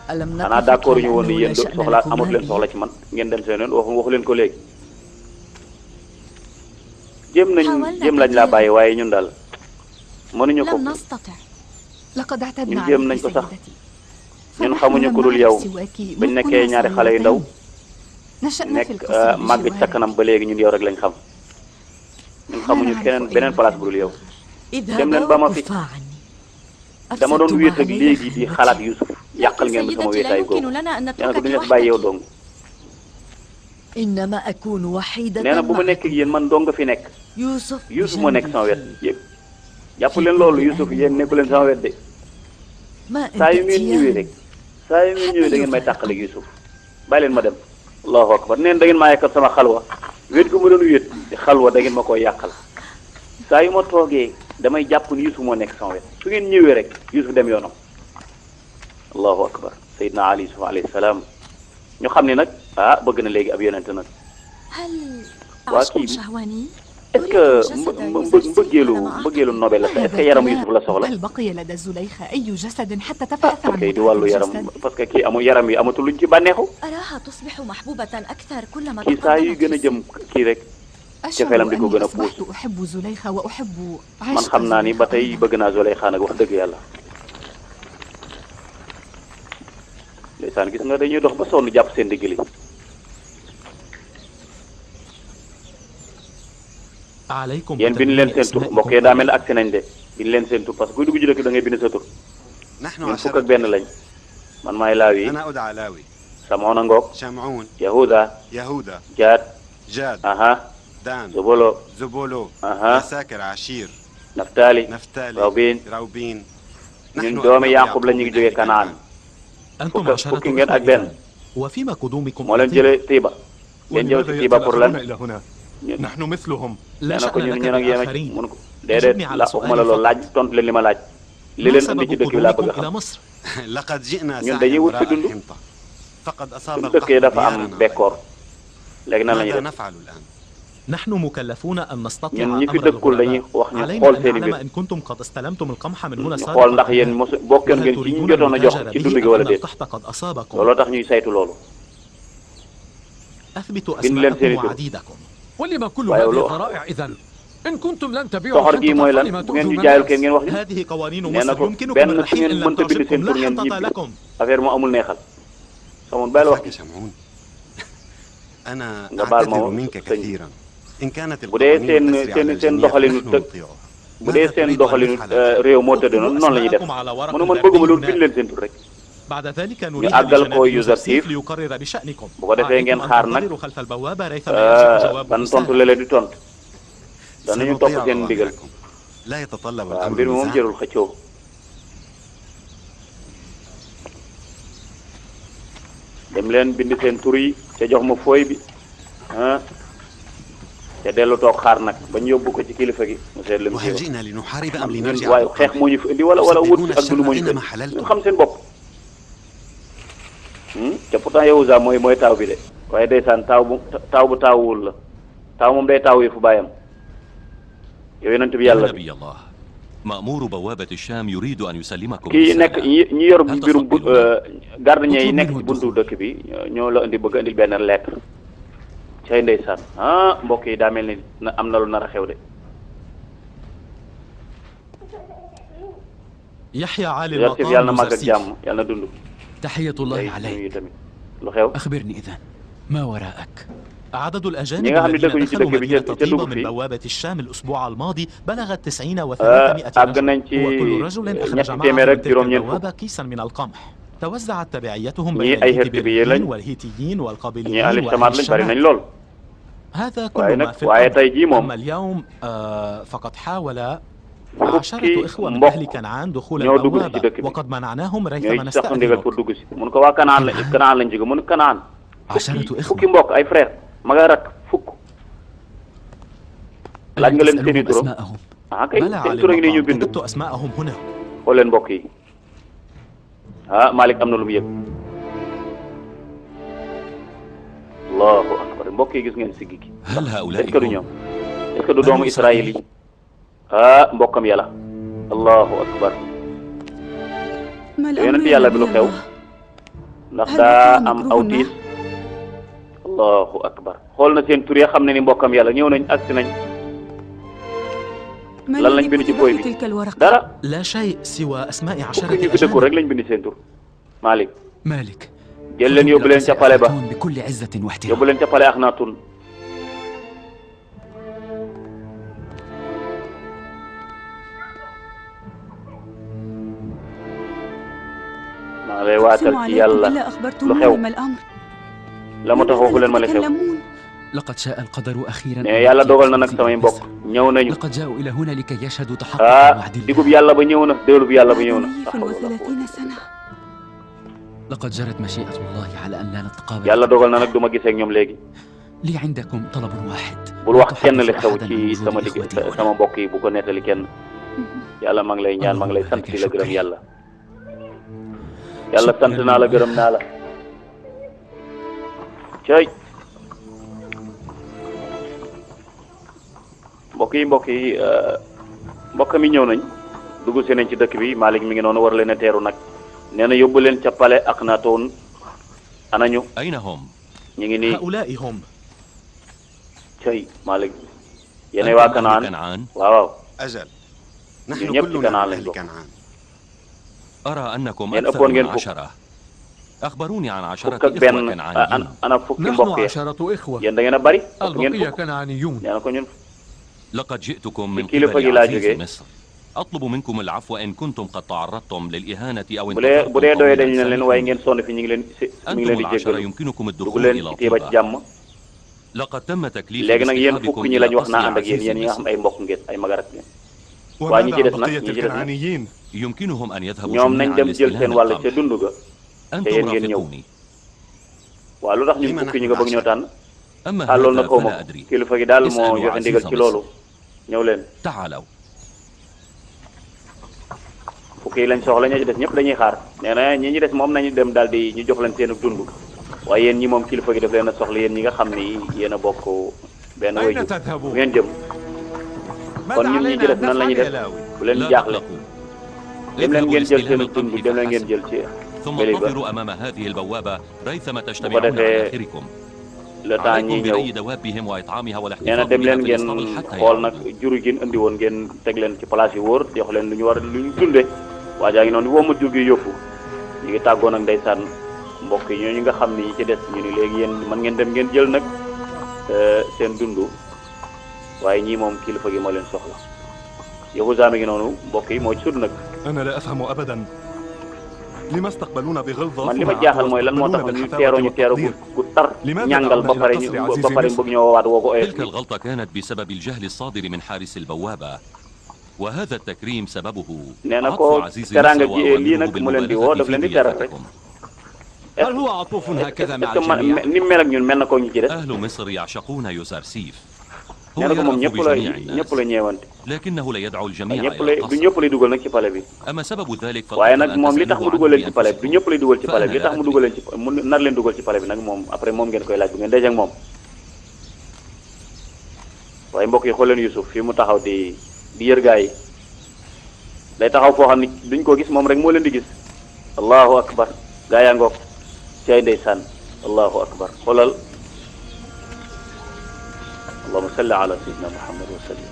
Speaker 1: xanaa d'accord ñu woon ni yéen soxla amatu leen soxla ci man ngeen dem seen yoon waxu leen ko léegi jéem lañ laa bàyyi waaye ñun daal mënuñu ko ñun jéem nañ ko sax ñun xamuñu ko dul yow bañ nekkee ñaari xale yu ndaw nekk màgg ci sa kanam ba léegi ñun yow rek lañ xam ñun xamuñu beneen place bu dul yow dem leen ba ma fi dama doon wéet ak léegi di xalaat Youssouf yàqal ngeen ma sama wéetaay googu nee na ko duñu la fi bàyyi yow dong nee na bu ma nekk ak yéen man dong nga fi nekk Youssouf moo nekk sama wet yëpp jàpp leen loolu Youssouf yéen nekku leen sama wet de saa yu ngeen ñëwee rek saa yu ngeen ñëwee da ngeen may tàqale ak Youssouf bàyyi leen ma dem allahu akbar neen da ngeen maa yàqal sama xalwa wéet gu ma doon wéet di xalwa da ngeen ma koy yàqal saa yu ma toogee damay jàpp ni Yusuf moo nekk sama wet su ngeen ñëwee rek Yusuf dem yoonam allahu akbar Seydina Ali Yusuf alayhi salaam ñu xam ne nag bëgg na léegi ab yonente nag waa kii est-ce que mbëggeelu Nobel la est-ce que yaramu Yusuf la soxla
Speaker 7: هل بقي لدى زليخة أي جسد حتى تبحث عن
Speaker 1: kay di wàllu yaram parce que kii amul yaram yi amatul luñ ci bànneexu
Speaker 3: أراها تصبح محبوبة أكثر كلما
Speaker 1: kii saa yu gën a jëm kii rek cofeelam di ko gën a puus
Speaker 7: أصبحت أحب زليخة وأحب
Speaker 1: man xam naa ni ba tey bëgg naa Zuleyxa nag wax dëgg yàlla ndeysaan gis nga dañuy dox ba sonn jàpp seen digg li yéen bind leen seen tur mbokk yi daa mel ne agsi nañ de bind leen seen tur parce que kuy dugg ci dëkk da ngay bind sa tur ñun fukk ak benn lañ man maay Laawi Samoona Ngoog Yahuda Jaad Zobolo Naftaali Rawbiin ñun doomi Yaaqub la ñu ngi jógee Kanaan fukki ngeen ak benn moo leen jëlee Tiiba ngeen jël si Tiiba pour lan
Speaker 4: نحن مثلهم
Speaker 1: nee na ko ñun ak yéen a mun ko déedéet la waxuma la loolu laaj tontu leen li ma laaj li leen andi ci dëkk bi laa bëgg a xam ñun dañuy wut si dund suñu dëkk yi dafa am bekkoor léegi nan la ñuy def
Speaker 4: نحن مكلفون أن نستطيع
Speaker 1: ñun ñi fi dëkkul dañuy wax ñu xool seen i mbir
Speaker 4: إن كنتم قد استلمتم القمح من هنا
Speaker 1: ñu xool ndax yéen mos bokkoon ngeen ci ñu jotoon a jox ci dund gi wala déet
Speaker 4: قد أصابكم
Speaker 1: looloo tax ñuy saytu loolu
Speaker 4: أثبتوا
Speaker 1: bind leen seen i
Speaker 4: أسماءكم
Speaker 1: tur
Speaker 4: وعديدكم
Speaker 2: ولما كل
Speaker 1: waaye
Speaker 2: هذه
Speaker 1: loolu
Speaker 2: الضرائع إذن إن كنتم لن تبيعوا
Speaker 1: soxor gii mooy lan
Speaker 2: فلما
Speaker 1: bu ngeen
Speaker 2: تؤذون
Speaker 1: ñu jaayul
Speaker 2: الناس
Speaker 1: kenn ngeen wax ñu
Speaker 4: هذه قوانين
Speaker 1: nee na
Speaker 4: مصر
Speaker 1: ko
Speaker 4: يمكنكم
Speaker 1: benn su
Speaker 4: الرحيل
Speaker 1: ngeen
Speaker 4: إن لم
Speaker 1: mënta bind seen
Speaker 4: تعجبكم
Speaker 1: tur
Speaker 4: لا
Speaker 1: ngeen
Speaker 4: حنطة
Speaker 1: ñibbi
Speaker 4: لكم
Speaker 1: affaire mu amul neexal samoon bàyyi wax ci
Speaker 5: أنا
Speaker 1: nga baal ma
Speaker 5: أعتذر منك كثيرا إن كانت
Speaker 1: bu dee seen doxalinu tëg bu dee seen doxalinu réew moo tëdd noonu noonu la ñuy def mënu man bëgguma loolu bind leen seen tur rek
Speaker 4: بعد ذلك
Speaker 1: ñu
Speaker 4: نريد
Speaker 1: àggal ko
Speaker 4: لجناب
Speaker 1: user
Speaker 4: يوسف
Speaker 1: chief
Speaker 4: ليقرر بشأنكم
Speaker 1: bu ko defee ngeen xaar nag
Speaker 4: انتظروا خلف البوابة ريثما يأتي جواب
Speaker 1: ban tontu la leen di tontu danañu topp
Speaker 5: سنطيع
Speaker 1: seen ndigal
Speaker 5: أوامركم لا يتطلب
Speaker 1: waaw
Speaker 5: الأمر
Speaker 1: mbir mi moom
Speaker 5: نزاع
Speaker 1: jërul xëccoo dem leen bind seen tur yi te jox ma fooy bi te dellu toog xaar nag bañ yóbbu ko ci kilifa gi mu seet lu mu
Speaker 5: وهل جئنا لنحارب أم
Speaker 1: ñun
Speaker 5: لنرجع
Speaker 1: waaye xeex moo ñu fi indi wala wut ak du lu moo ñu fi indi ñu xam seen bopp te pourtant Yahuza mooy taaw bi de waaye ndeysaan taaw bu taawul la taaw moom day taaw yi fu bàyyam yow yonent bi yàlla bi
Speaker 9: نبي الله مأمور بوابة الشام يريد أن يسلمكم
Speaker 1: kii nekk ñi yor mbirum gardien yi nekk ci buntu dëkk bi ñoo la indi bëgg a indil benn lettre cay ndeysaan mbokk yi daa mel ni am na lu nar a xew de
Speaker 4: يحيى عالي
Speaker 1: Yuusuf
Speaker 4: المقام
Speaker 1: yàlla na màgg ak
Speaker 4: يوسف
Speaker 1: jàmm yàlla na dund
Speaker 6: تحية الله
Speaker 1: tey
Speaker 6: عليك
Speaker 1: nuyu tamit lu xew
Speaker 6: أخبرني إذن ما وراءك
Speaker 4: عدد الأجانب
Speaker 1: ñi nga xam ne
Speaker 4: الذين
Speaker 1: dëkkuñu ci
Speaker 4: دخلوا
Speaker 1: dëkk bi
Speaker 4: مدينة
Speaker 1: ca
Speaker 4: طيبة
Speaker 1: dugg
Speaker 4: من
Speaker 1: fi
Speaker 4: بوابة الشام الأسبوع الماضي بلغت 90 و300
Speaker 1: àgg
Speaker 4: رجل
Speaker 1: nañ ci
Speaker 4: وكل رجل أخرج
Speaker 1: ñetti
Speaker 4: معه
Speaker 1: téeméer
Speaker 4: من
Speaker 1: ak
Speaker 4: تلك
Speaker 1: juróom-ñeent fukk
Speaker 4: البوابة كيسا من القمح توزعت تبعيتهم
Speaker 1: ñii
Speaker 4: بين
Speaker 1: ay Hertibiye lañ
Speaker 4: الهيتيين والهيتيين
Speaker 1: ñii
Speaker 4: والقابليين
Speaker 1: ahli Shamaat lañ bari nañ
Speaker 4: والشمال
Speaker 1: lool
Speaker 4: هذا
Speaker 1: waaye
Speaker 4: كل ما
Speaker 1: nag
Speaker 4: في
Speaker 1: waaye
Speaker 4: الأمر
Speaker 1: tey jii moom
Speaker 4: أما اليوم فقد حاول عشرة
Speaker 1: fukki
Speaker 4: إخوة من
Speaker 1: mbokk
Speaker 4: أهل كنعان دخول
Speaker 1: ñoo dugg ci
Speaker 4: البوابة
Speaker 1: dëkk bi
Speaker 4: وقد منعناهم ريثما
Speaker 1: ñooy sax ndigal pour
Speaker 4: نستأذنك
Speaker 1: dugg si mun ko waa Kanaan lañ jóge mun Kanaan
Speaker 6: عشرة
Speaker 1: fukki
Speaker 6: إخوة
Speaker 1: mbokk ay frère ma nga rak fukk laaj nga leen seeni turam
Speaker 6: أسماءهم
Speaker 1: kay
Speaker 4: بلى
Speaker 1: seen
Speaker 4: على
Speaker 1: tur a ngi nii ñu
Speaker 4: المقام
Speaker 1: bind
Speaker 4: كتبت أسماءهم هنا
Speaker 1: xool leen mbokk yi Malick am na lu mu yëg allahu akbar mbokk yi gis ngeen siggi gi
Speaker 9: هل هؤلاء
Speaker 1: est-ce que du ñoom est-ce que du doomu Israël yi mbokkam yàlla allahu akbar yonent yàlla bi lu xew ndax daa am aw tiis allahu akbar xool na seen tur ya xam ne ni mbokkam yàlla ñëw nañ agsi nañ lan lañ bind ci fooy bi dara
Speaker 4: لا شيء سوى أسماء
Speaker 1: fukki
Speaker 4: عشرة
Speaker 1: ñu fi dëkkul
Speaker 4: أجانب
Speaker 1: rek lañ bind seen tur Malick
Speaker 6: مالك
Speaker 1: jël leen yóbbu leen ca pale ba
Speaker 6: بكل عزة
Speaker 1: yóbbu
Speaker 6: واحترام
Speaker 1: leen ca pale Akhenaton maa lay waatal ci yàlla lu xew la ma tax waxu leen ma la xew
Speaker 6: لقد شاء القدر أخيرا
Speaker 1: ne yàlla dogal na nag samay mbokk ñëw nañu
Speaker 6: لقد جاءوا إلى هنا لكي يشهدوا تحقق وعد
Speaker 1: digub
Speaker 6: الله
Speaker 1: yàlla ba ñëw na déwlu bi yàlla ba ñëw na
Speaker 6: لقد جرت مشيئة الله على أن لا نتقابل.
Speaker 1: yàlla dogal na nag du ma gisee ak ñoom léegi.
Speaker 6: لي عندكم طلب واحد.
Speaker 1: bul wax kenn li xew ci sama mbokk yi bu ko nettali kenn. yàlla maa ngi lay ñaan maa ngi lay sant di la gërëm yàlla. yàlla sant naa la gërëm naa la. cey mbokk yi mbokk mi ñëw nañ dugg si nañ ci dëkk bi Malick mi ngi noonu war leen a teeru nag nee na yóbbu leen ca palais Akhenaton anañu
Speaker 9: أين هم؟
Speaker 1: ñu ngi nii
Speaker 4: هؤلاء هم.
Speaker 1: cey Malick yéenay waa Kanaan waaw
Speaker 5: أجل
Speaker 1: ñun
Speaker 5: نحن
Speaker 1: ñëpp ci
Speaker 5: كلنا
Speaker 1: Kanaan
Speaker 5: من
Speaker 1: lañ
Speaker 5: أهل
Speaker 1: bokk
Speaker 5: كنعان.
Speaker 9: أرى أنكم
Speaker 1: ين
Speaker 9: أكثر
Speaker 1: أبون
Speaker 9: من
Speaker 1: ين فوق.
Speaker 9: 10. أخبروني عن 10
Speaker 1: fukk ak benn
Speaker 9: إخوة كنعانيين.
Speaker 1: ana fukki
Speaker 2: نحن
Speaker 1: mbokk yi
Speaker 2: 10 إخوة
Speaker 1: yéen da ngeen a bari ngeen
Speaker 2: البقية
Speaker 1: fukk
Speaker 2: كنعانيون.
Speaker 1: nee na ko ñun
Speaker 9: لقد جئتكم من
Speaker 1: كيلو
Speaker 9: قبل
Speaker 1: فجي
Speaker 9: عزيز
Speaker 1: لاجوكي.
Speaker 9: مصر. أطلب منكم العفو إن كنتم قد تعرضتم للإهانة أو
Speaker 1: bu dee bu dee doyee dañ
Speaker 9: انتظرتم
Speaker 1: leen waaye ngeen sonn fi ñu ngi leen mi ngi
Speaker 9: أنتم
Speaker 1: leen di
Speaker 9: العشرة
Speaker 1: jéggalu
Speaker 9: يمكنكم
Speaker 1: dugg
Speaker 9: الدخول
Speaker 1: leen
Speaker 9: إلى
Speaker 1: ci téeba ci
Speaker 9: طيبة.
Speaker 1: jàmm
Speaker 9: لقد تم تكليف
Speaker 1: léegi nag yéen fukk
Speaker 9: اصطحابكم
Speaker 1: ñi
Speaker 9: إلى
Speaker 1: lañ wax
Speaker 9: قصر
Speaker 1: naa ànd ak yéen
Speaker 9: عزيز
Speaker 1: yéen ñi nga
Speaker 9: مصر.
Speaker 1: xam ay mbokk ngeen ay magarak ngeen waa ñi ci des nag ñi ci des nag
Speaker 9: يمكنهم أن يذهبوا
Speaker 1: ñoom nañ
Speaker 9: جميعا
Speaker 1: dem jël seen
Speaker 9: لاستلام
Speaker 1: wàll ca
Speaker 9: القمح.
Speaker 1: dund ga te
Speaker 9: أنتم
Speaker 1: yéen ngeen ñëw
Speaker 9: رافقوني.
Speaker 1: waaw lu tax ñun
Speaker 5: لما
Speaker 1: fukki ñi
Speaker 5: نحن
Speaker 1: nga bëgg ñoo tànn
Speaker 9: أما
Speaker 1: ah loolu nag
Speaker 9: هذا
Speaker 1: xaw ma
Speaker 9: فلا أدري.
Speaker 1: kilifa gi daal moo
Speaker 9: اسألوا
Speaker 1: joxe ndigal
Speaker 9: عزيز
Speaker 1: ci
Speaker 9: مصر.
Speaker 1: loolu ñëw leen
Speaker 9: تعالوا.
Speaker 1: fukki yi lañ soxla ña ci des ñëpp dañuy xaar nee na ñi ñi des moom nañu dem daal di ñu jox leen seen dund waaye yéen ñi moom kilifa gi daf leen a soxla yéen ñi nga xam ni yéen a bokk benn wayju bu ngeen jëm kon ñun ñi ci des nan la ñuy def bu leen
Speaker 9: لا
Speaker 1: jaaxle
Speaker 9: تقلقوا.
Speaker 1: dem leen
Speaker 9: اذهبوا
Speaker 1: ngeen jël
Speaker 9: لاستلام
Speaker 1: seen dund
Speaker 9: القمح
Speaker 1: dem leen ngeen
Speaker 9: فحسب.
Speaker 1: jël ci
Speaker 9: ثم
Speaker 1: bëli ba
Speaker 9: انتظروا أمام هذه البوابة ريثما تجتمعون
Speaker 1: defee
Speaker 9: على آخركم.
Speaker 1: le temps ñi
Speaker 9: عليكم
Speaker 1: ñëw
Speaker 9: بري دوابهم وإطعامها
Speaker 1: nee na
Speaker 9: والاحتفاظ
Speaker 1: dem
Speaker 9: بها
Speaker 1: leen
Speaker 9: في
Speaker 1: ngeen
Speaker 9: الإسطبل حتى
Speaker 1: xool nag
Speaker 9: يعودوا.
Speaker 1: jur gi indi woon ngeen teg leen ci place yu wóor jox leen lu ñu war lu ñu dunde waa jaa ngi noonu woo ma jur gi yóbbu ñu ngi tàggoon ak ndeysaan mbokk yi ñooñu nga xam ni ñi ci des ñu ni léegi yéen man ngeen dem ngeen jël nag seen dund waaye ñii moom kilifa gi moo leen soxla Yahuza mi ngi noonu mbokk yi moo ci sut nag
Speaker 2: أنا لا أفهم أبدا لما استقبلونا بغلظة
Speaker 1: man li ma jaaxal mooy lan moo tax ñu teeroo ñu teeroo gu tar ñàngal ba pare bëgg ñoo waat woo ko oyof
Speaker 9: تلك الغلطة كانت بسبب الجهل الصادر من حارس البوابة. وهذا التكريم سببه
Speaker 1: nee na
Speaker 9: عطف
Speaker 1: ko
Speaker 9: عزيز
Speaker 1: teraanga
Speaker 9: مصر
Speaker 1: ji lii
Speaker 9: وأوامره
Speaker 1: nag mu leen di woo
Speaker 9: بالمبالغة
Speaker 1: daf leen di
Speaker 9: في
Speaker 1: teral rek
Speaker 9: ضيافتكم.
Speaker 6: هل هو عطوف هكذا مع الجميع؟
Speaker 1: ni mel ak ñun mel na ko ñu ci des
Speaker 9: أهل مصر يعشقون يوسارسيف. هو
Speaker 1: nee na ko moom
Speaker 9: يرأف
Speaker 1: ñëpp la
Speaker 9: بجميع
Speaker 1: ñëpp
Speaker 9: الناس
Speaker 1: la ñeewante
Speaker 9: لكنه لا يدعو الجميع
Speaker 1: ñëpp
Speaker 9: إلى
Speaker 1: lay du
Speaker 9: القصر.
Speaker 1: ñëpp lay dugal nag ci palais bi
Speaker 9: أما سبب ذلك
Speaker 1: waaye
Speaker 9: فالأفضل
Speaker 1: nag
Speaker 9: أن
Speaker 1: moom li tax mu
Speaker 9: تسألوه
Speaker 1: dugal leen
Speaker 9: عنه
Speaker 1: ci palais bi du
Speaker 9: بأنفسكم.
Speaker 1: ñëpp lay dugal ci palais bi li
Speaker 9: فأنا
Speaker 1: tax mu
Speaker 9: لا
Speaker 1: dugal leen ci mu nar leen dugal ci palais bi nag moom après moom ngeen koy laaj bu ngeen dajeek moom waaye mbokk yi xool leen Youssouf fii mu taxaw di yër gaa yi day taxaw foo xam ni duñ ko gis moom rek moo leen di gis allahu akbar gaa yaa ngoog cay ndeysaan allahu akbar xoolal allahumma salli ala sayyidina muhammad wa sallim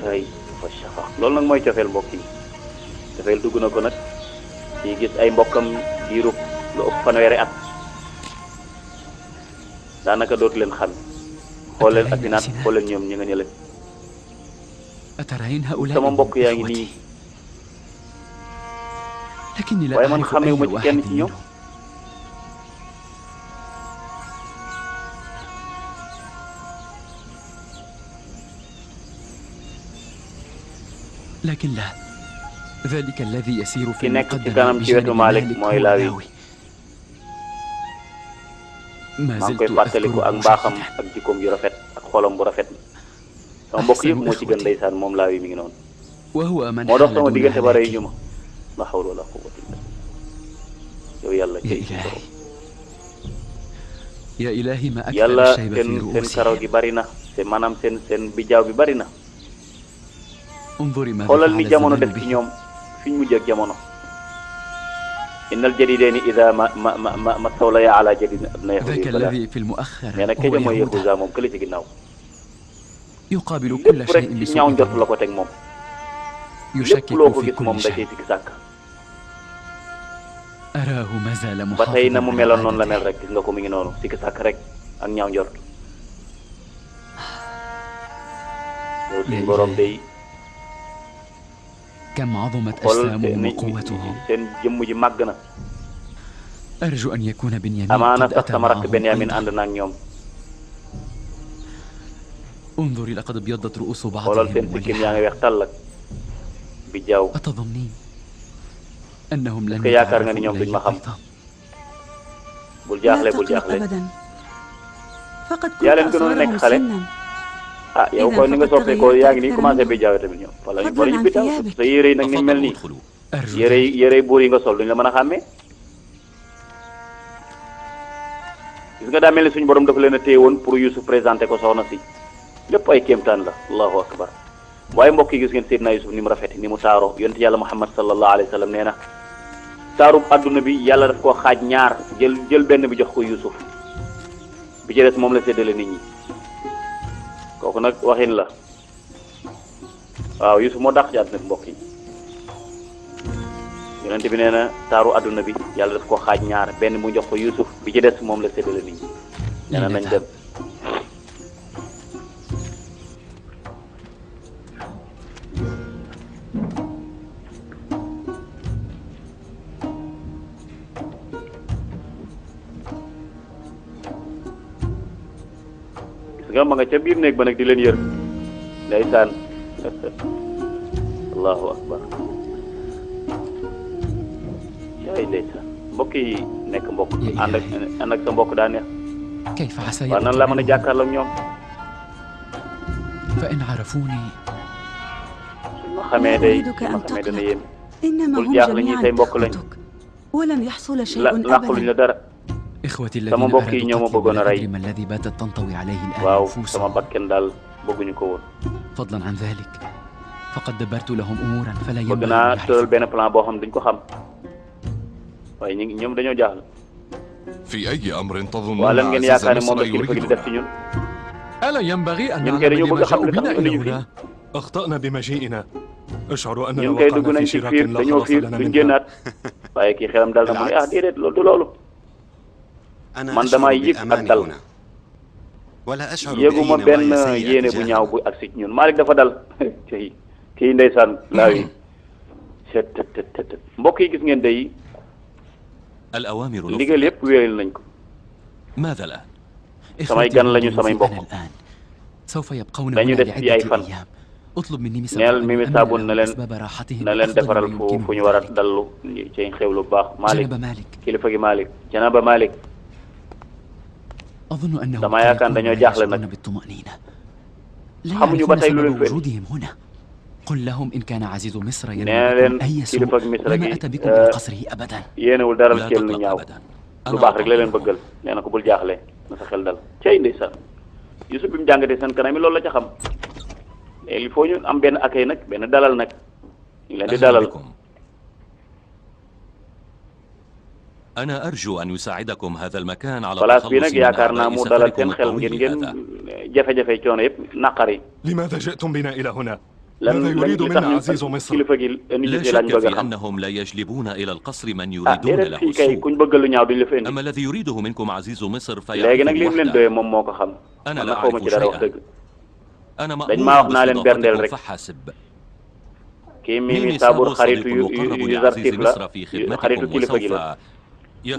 Speaker 1: cay fa shafa loolu nag mooy cofeel mbokk yi cofeel dugg na ko nag ci gis ay mbokkam diiru lu ëpp fanweeri at daanaka dootu leen xam xool leen ak naat xool leen ñoom ñi nga ñële
Speaker 6: أترين هؤلاء
Speaker 1: sama mbokk yaa ngi nii
Speaker 6: لكني لا
Speaker 1: waaye man
Speaker 6: أعرف
Speaker 1: xamee
Speaker 6: أي
Speaker 1: ma ci kenn
Speaker 6: واحد
Speaker 1: ci ñoom
Speaker 6: منهم. لكن لا ذلك الذي يسير
Speaker 1: ki
Speaker 6: في
Speaker 1: nekk ci
Speaker 6: المقدم
Speaker 1: kanam ci wetu
Speaker 6: بجانب
Speaker 1: Malick
Speaker 6: مالك
Speaker 1: mooy
Speaker 6: هو
Speaker 1: Laawi
Speaker 6: لاوي. ما
Speaker 1: maa ngi
Speaker 6: زلت
Speaker 1: koy fàttaliku ak
Speaker 6: أذكره
Speaker 1: mbaaxam
Speaker 6: جيدا.
Speaker 1: ak jikkoom ju rafet ak xolam bu rafet sama mbokk yëpp moo ci gën ndeysaan moom Laawi mi ngi noonu
Speaker 6: وهو من
Speaker 1: moo dox
Speaker 6: حال
Speaker 1: sama
Speaker 6: دون
Speaker 1: diggante ba rey
Speaker 6: هلاكي.
Speaker 1: ñu ma la hawla wala quwwata illa billah yow yàlla
Speaker 6: يا
Speaker 1: cay
Speaker 6: إلهي يا إلهي ما أكثر
Speaker 1: yàlla
Speaker 6: الشيب
Speaker 1: seen
Speaker 6: في
Speaker 1: seen karaw
Speaker 6: رؤوسهم.
Speaker 1: gi bari na seen maanaam seen bijaaw bi bari na
Speaker 6: انظري ماذا
Speaker 1: xoolal ni
Speaker 6: فعل
Speaker 1: jamono
Speaker 6: الزمان
Speaker 1: def ci
Speaker 6: به.
Speaker 1: ñoom fi ñu mujj ak jamono innal jadidaini ida ma sawlaya ala jadid na
Speaker 6: ذاك
Speaker 1: yahudi
Speaker 6: الذي في المؤخر
Speaker 1: nee na
Speaker 6: هو
Speaker 1: keja mooy
Speaker 6: يهوذا
Speaker 1: Yahuza moom kële ci ginnaaw
Speaker 6: يقابل كل
Speaker 1: lépp rek
Speaker 6: شيء
Speaker 1: ci ñaaw
Speaker 6: بسوء
Speaker 1: njort la
Speaker 6: ظن
Speaker 1: ko teg moom lépp
Speaker 6: يشكك
Speaker 1: loo ko
Speaker 6: في
Speaker 1: gis moom
Speaker 6: كل
Speaker 1: da cay
Speaker 6: شيء
Speaker 1: sikki sàkk
Speaker 6: أراه ما زال
Speaker 1: ba tey na
Speaker 6: محافظا
Speaker 1: mu
Speaker 6: على
Speaker 1: meloon noonu la mel
Speaker 6: عادته.
Speaker 1: rek gis nga ko mi ngi noonu sikki sàkk rek ak ñaaw njort yow suñu borom day
Speaker 6: كم عظمت
Speaker 1: xool
Speaker 6: أجسامهم وقوتهم.
Speaker 1: seen jëmm ji màgg na
Speaker 6: أرجو أن يكون بنيامين
Speaker 1: amaana
Speaker 6: قد
Speaker 1: sax
Speaker 6: أتى
Speaker 1: sama rakk
Speaker 6: معهم
Speaker 1: Benyamin
Speaker 6: أيضا.
Speaker 1: ànd na ak ñoom
Speaker 6: انظري لقد ابيضت رؤوس
Speaker 1: xoolal
Speaker 6: بعضهم
Speaker 1: seen sikkim yaa
Speaker 6: ولحاها.
Speaker 1: ngi weex tàll ak bi jaww
Speaker 6: أتظنين
Speaker 11: أنهم لن
Speaker 1: yaakaar nga ni ñoom duñ ma xam bul jaaxle bul jaaxle yaa leen gënoon a nekk xale ah yow kon ni nga soppee ko yaa ngi nii commencé bi jaawe tamit ñoom wala ñu bari ñu bi taw sa yére yi nag ni mel nii yére buur yi nga sol duñ la mën a xàmmee gis nga daa mel ni suñu borom dafa leen a téye woon pour Youssouf présenté ko soxna si lépp ay kéemtaan la allahu akbar waaye mbokk yi gis ngeen Seydina Youssouf ni mu rafete ni mu taaroo yonent yàlla Muhammad sallallahu alayhi wa sallam nee na taarub adduna bi yàlla daf koo xaaj ñaar jël benn bi jox ko Youssouf bi ci des moom la séddale nit ñi kooku nag waxin la waaw Youssouf moo dàq ci àdduna bi mbokk yi yonent bi nee na taaru adduna bi yàlla daf koo xaaj ñaar benn mu jox ko Youssouf bi ci des moom la séddale nit ñi nee na nañ dem nga ma nga ca biir néeg ba nag di leen yër ndeysaan allahu akbar yaay ndeysaan mbokk yi nekk mbokk ànd ak sa mbokk daa neex waaw nan la mën a jàkkaarloo ak ñoom suñ ma xamee day ma xamee dana yéem bul jaaxle ñi say mbokk lañ làquluñ la dara sama mbokk yi ñoo ma bëggoon a rey waaw sama bakken daal bëgguñu ko woon bëgg naa tëral benn plan boo xam duñ ko xam waaye ñoom dañoo jaaxle waaw lan ngeen yaakaar ne moom la kilifa gi di def ci ñun ñun kay dañoo bëgg a xam li tax ñu indi ñu fi ñun kay dugg nañ ci fiir dañoo fiir duñ génnaat waaye kii xelam dal na mu ne ah déedéet loolu du loolu man damaa yëg ak dal yëguma benn yéene bu ñaaw bu agsi ci ñun Malick dafa dal kii ndeysaan laa yi mbokk yi gis ngeen day ndigal yëpp wéeral nañ ko samay gan lañu samay mbokk dañu des ci ay fan neel Mimi Sabun na leen defaral fu ñu war a dallu ci xew lu baax Malick kilifa gi Malick Janaba Malick dama yaakaar dañoo jaaxle nag xamuñu ba tey lu leen fi nee leen kilifa ak Misra gi yéenewul dara ceel lu ñaaw lu baax rek la leen bëggal nee na ko bul jaaxle na sa xel dal cay ndeysaan Youssouf bi mu jàngatee seen kanam yi loolu la ca xam il faut ñu am benn accueil nag benn dalal nag ñu leen di dalal
Speaker 9: أنا أرجو أن يساعدكم هذا المكان على
Speaker 1: place bi nag yaakaar naa mu dalal seen xel ngeen jafe-jafe coono yëpp naqari.
Speaker 12: لماذا جئتم بنا إلى هنا؟
Speaker 1: lan
Speaker 12: ماذا يريد منا عزيز مصر؟
Speaker 1: kilifa gi
Speaker 9: لا شك في أنهم لا يجلبون إلى القصر من يريدون له
Speaker 1: fii kay kuñ bëgg lu ñaaw duñ la fi indi.
Speaker 9: أما الذي يريده منكم عزيز مصر
Speaker 1: léegi nag li mu leen doyee moom moo ko xam.
Speaker 9: أنا لا
Speaker 1: xaw ma ci dara wax dëgg.
Speaker 9: أنا
Speaker 1: dañ maa wax naa leen berndeel rek.
Speaker 9: فحسب
Speaker 1: kii Mimi Sabour xaritu yu Zarsif la xaritu kilifa gi la.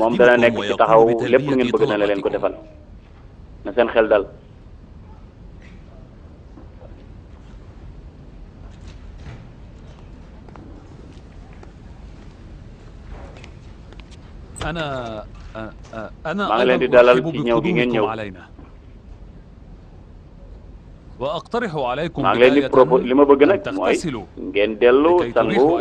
Speaker 1: moom dana nekk ci taxaw lépp lu ngeen bëgg na la leen ko defal na seen xel dal. maa ngi leen di dalal ci ñëw gi ngeen ñëw. maa ngi leen di propos li ma bëgg nag mooy ngeen dellu sangu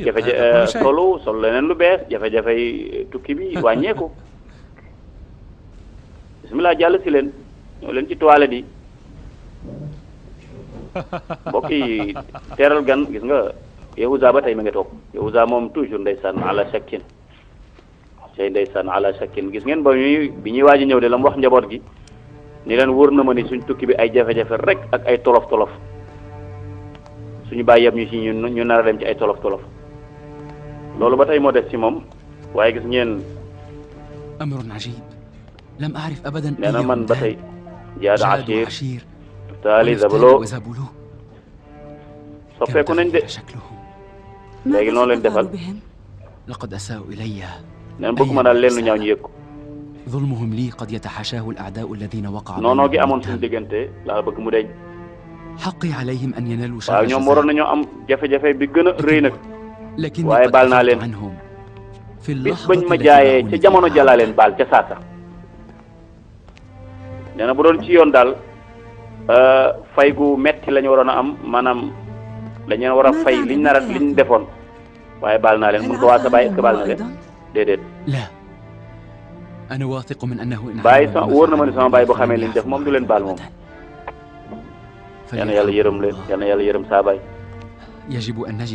Speaker 1: jafe-jafe solu sol leneen lu bees jafe-jafe yi tukki bi wàññeeku bismillah jàll si leen ñëw leen ci toilette yi mbokk yi teeral gan gis nga Yahuza ba tey ma nga toog Yahuza moom toujours ndeysaan ala shakkin tey ndeysaan ala shakkin gis ngeen ba bi ñuy waaj a ñëw de la mu wax njaboot gi ni leen wóor na ma ni suñ tukki bi ay jafe-jafe rek ak ay tolof-tolof suñu bàyyi yëpp ñu ci ñu nar a dem ci ay tolof-tolof loolu ba tey moo des ci moom waaye gis ngeen nee na man ba tey jaada ashir taali zabalo soppeeku nañ de léegi noonu leen defal neen bëgg ma daal leen lu ñaaw ñu yëg ko
Speaker 11: ظلمهم لي قد يتحاشاه الأعداء الذين وقعوا
Speaker 1: noonoo gi amoon suñu diggante laa bëgg mu deñ
Speaker 11: حقي عليهم أن ينالوا
Speaker 1: waaw ñoom waroon nañoo am jafe-jafe bi gën a rëy nag waaye baal naa leen bis bañ ma jaayee ca jamono jalaa leen baal ca saasa nee na bu doon ci yoon daal fay gu metti lañu waroon a am maanaam dañu war a fay liñ nar a liñ defoon waaye baal naa leen mun ko waa sa baay est-ce que baal na leen déedéet baay sa wóor na ma ne sama baay boo xamee liñ def moom du leen baal moom yal na yàlla yërëm leen yal na yàlla yërëm saa baay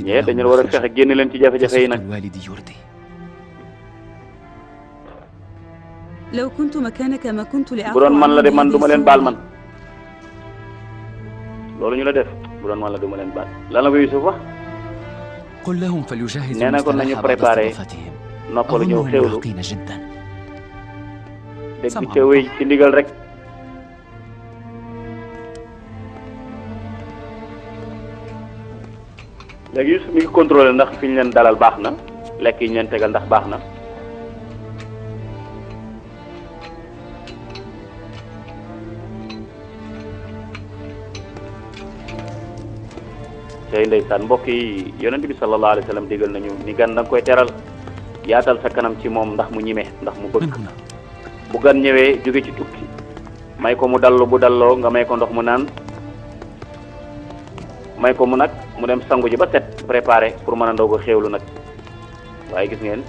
Speaker 1: ñee dañu war a fexe génn leen ci jafe-jafe yi nag bu doon man la de man du ma leen baal man loolu ñu la def bu doon man la du ma leen baal lan la ko Yusuf wax nee na kon nañu préparé noppalu ñëw xewlu dégg te wéy ci ndigal rek léegi Yusuf mi ngi contrôlé ndax fi ñu leen dalal baax na lekk yi ñu leen tegal ndax baax na tey ndeysaan mbokk yi yonent bi sallallahu alayhi wa sallam digal nañu ni gan da nga koy teral yaatal sa kanam ci moom ndax mu ñime ndax mu bëgg bu gan ñëwee jóge ci tukki may ko mu dallu bu dalloo nga may ko ndox mu naan may ko mu nag mu dem sangu ji ba set préparé pour mën a ndaw ko xéewlu nag waaye gis ngeen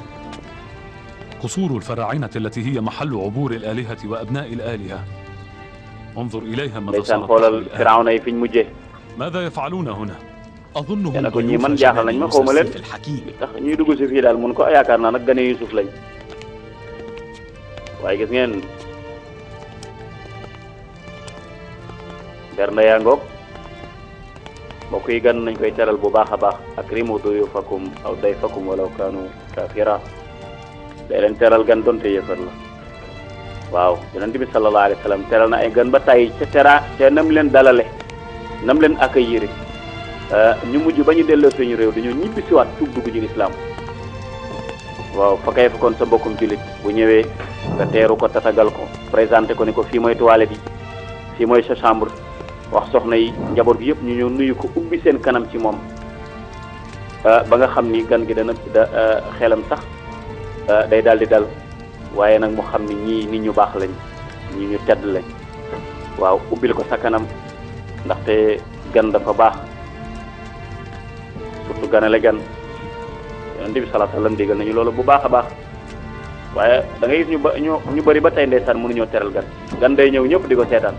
Speaker 2: قصور الفراعنة التي هي محل عبور الآلهة وأبناء الآلهة انظر إليها ماذا
Speaker 1: ndeysaan xoolal firawna yi fiñ mujjee
Speaker 2: ماذا يفعلون هنا أظنهم
Speaker 1: nee na ko ñii man jaaxal nañ ma xaw ma leen tax ñuy dugg si fii daal mun ko yaakaar naa nag gane Yusuf lañ waaye gis ngeen bernde yaa ngoog mbokk yi gan nañ koy teral bu baax a baax akrimu duyufakum aw dayfakum walaw kaanu kafira day leen teral gan donte yëfar la waaw yonent bi sallallahu alayhi wa sallam teral na ay gan ba tey ca nam leen dalale nam leen accueillir ñu mujj ba ñu delloo suñu réew dañoo ñibbi siwaat tuub dugg ci lislaam waaw fa kay fa kon sa mbokkum jullit bu ñëwee nga teeru ko tatagal ko présenté ko ni ko fii mooy toilette yi fii mooy sa chambre wax soxna yi njaboot gi yëpp ñu ñëw nuyu ko ubbi seen kanam ci moom ba nga xam ni gan gi dana xelam sax day daal di dal waaye nag mu xam ni ñii nit ñu baax lañ ñii ñu tedd lañ waaw ubbil ko sa kanam ndaxte gan dafa baax surtout ganale gan yonent bi sallallahu alayhi wasallam digal nañu loolu bu baax a baax waaye da ngay gis ñu bëri ba tey ndeysaan mënuñoo teral gan day ñëw ñëpp di ko seetaan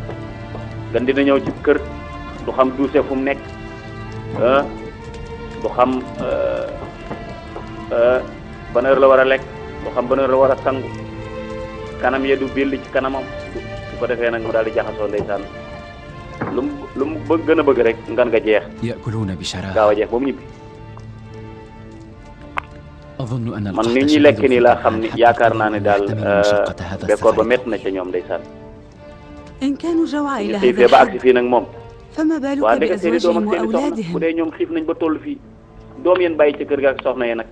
Speaker 1: gan dina ñëw ci kër du xam duuse fu mu nekk du xam ban heure la war a lekk du xam ban heure la war a sangu kanam yee du bill ci kanamam su ko defee nag mu daal di jaxasoo ndeysaan lu mu bëgg gën a bëgg rek ngan nga jeex gaaw a jeex ba mu ñibbi man nit ñi lekk nii laa xam ni yaakaar naa ne daal bekkoor ba métti na ca ñoom ndeysaan ñu xiifee ba agsi fii nag moom waa dëgg seeni doom ak seeni soxna bu dee ñoom xiif nañ ba toll fii doom yéen bàyyi ca kër ga ak soxna yee nag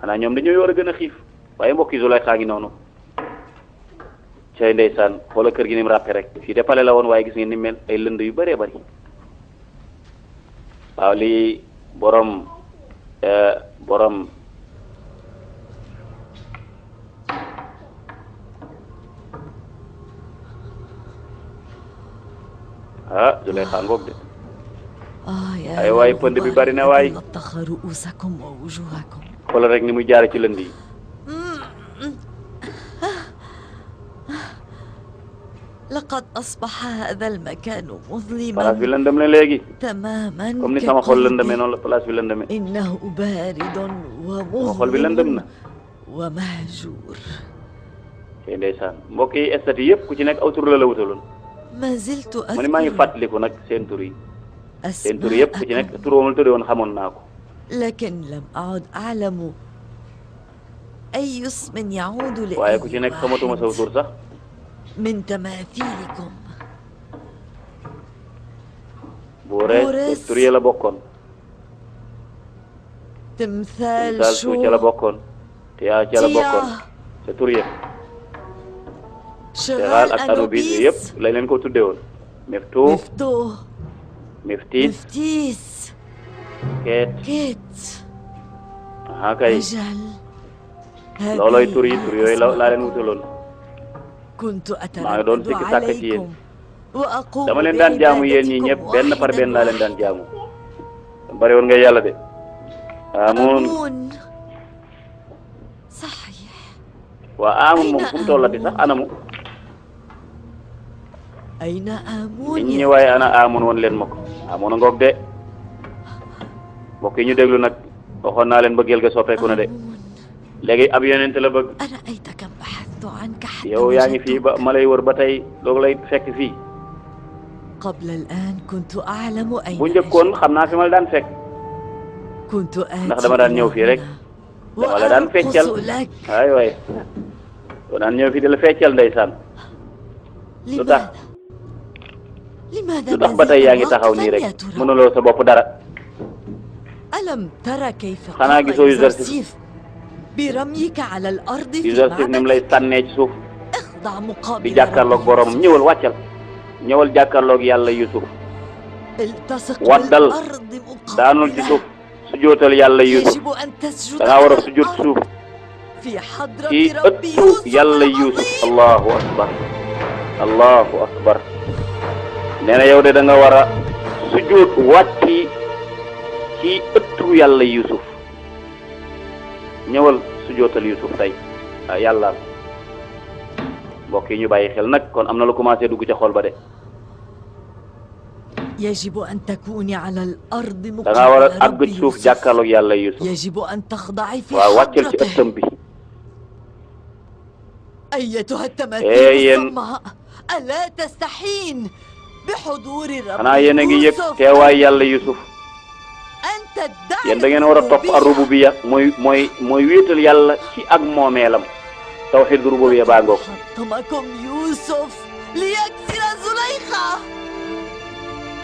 Speaker 1: xanaa ñoom dañoo war a gën a xiif waaye mbokk yi Zulaykha ngi noonu cay ndeysaan xoola kër gi ni mu ràppe rek fii de pale la woon waaye gis ngeen ni mel ay lënd yu bëree bëri waaw lii borom Zulaykha ngoog de ay waay pënd bi bari na waay xoolal rek ni muy jaare ci lënd yi
Speaker 3: لقد أصبح هذا المكان مظلما
Speaker 1: place bi lëndëm la léegi
Speaker 3: تماما
Speaker 1: comme ni sama xol lëndëmee noonu la place bi lëndëmee
Speaker 3: إنه بارد
Speaker 1: sama xol bi lëndëm na
Speaker 3: ومهجور
Speaker 1: tey ndeysaan mbokk yi estat yi yëpp ku ci nekk aw tur la wutaloon
Speaker 3: ما زلت
Speaker 1: mu ne maa ngi fàttaliku nag seen tur yi seen tur yëpp ku ci nekk tur woo ma la tuddee woon xamoon naa ko
Speaker 3: لكن لم أعد أعلم أي اسم يعود لأي
Speaker 1: waaye ku ci nekk xamatuma saw tur sax
Speaker 3: من تماثيلكم
Speaker 1: Buuree tur ya la bokkoon
Speaker 3: تمثال
Speaker 1: tur ca la bokkoon Tiyaa ca la bokkoon sa tur ya Shagaal ak Anubis yëpp lañ leen ko tuddee woon Miftuux Miftiis
Speaker 3: Keet
Speaker 1: ah kay loolooy tur yooyu laa leen wutaloon maa ngi doon sikki sàkk ci yéen dama leen daan jaamu yéen ñi ñëpp benn par benn laa leen daan jaamu bari woon nga yàlla de amun waa amun moom fu mu tollati sax anamu nit ñi waaye ana amun woon leen ma ko amun a ngoog de mbokk yi ñu déglu nag waxoon naa leen bëggeel ga soppeeku na de léegi ab yonent la bëgg yow yaa ngi fii ba ma lay wër ba tey loolu lay fekk fii bu njëkkoon xam naa fi ma la daan fekk ndax dama daan ñëw fii rek dama la daan feccal waay dama daan ñëw fii di la feccal ndeysaan lu tax ba tey yaa ngi taxaw nii rek mënuloo sa bopp dara xanaa gisoo Yuzarsif Yuzarsif ni mu lay sànnee ci suuf di jàkkaarloog boromam ñëwal jàkkaarloog yàlla Yusuf waddal daanul ci suuf sujootal yàlla Yusuf da ngaa war a sujoot suuf ci ëttu yàlla Yusuf allahu akbar nee na yow de da nga war a sujoot wàcci ci ëttu yàlla Yusuf ñëwal sujootal Yusuf tey yàlla mbokk yi ñu bàyyi xel nag kon am na lu commencé dugg ca xol ba de da ngaa war a àgg ci suuf jàkkaarloog yàlla Yusuf waaw wàccal ci ëttam bi yéen xanaa yéen a ngi yëg teewaay yàlla Yusuf yéen da ngeen war a topp ar-rububiyya mooy wéetal yàlla ci ak moomeelam tawhid rububiyya baa ngoog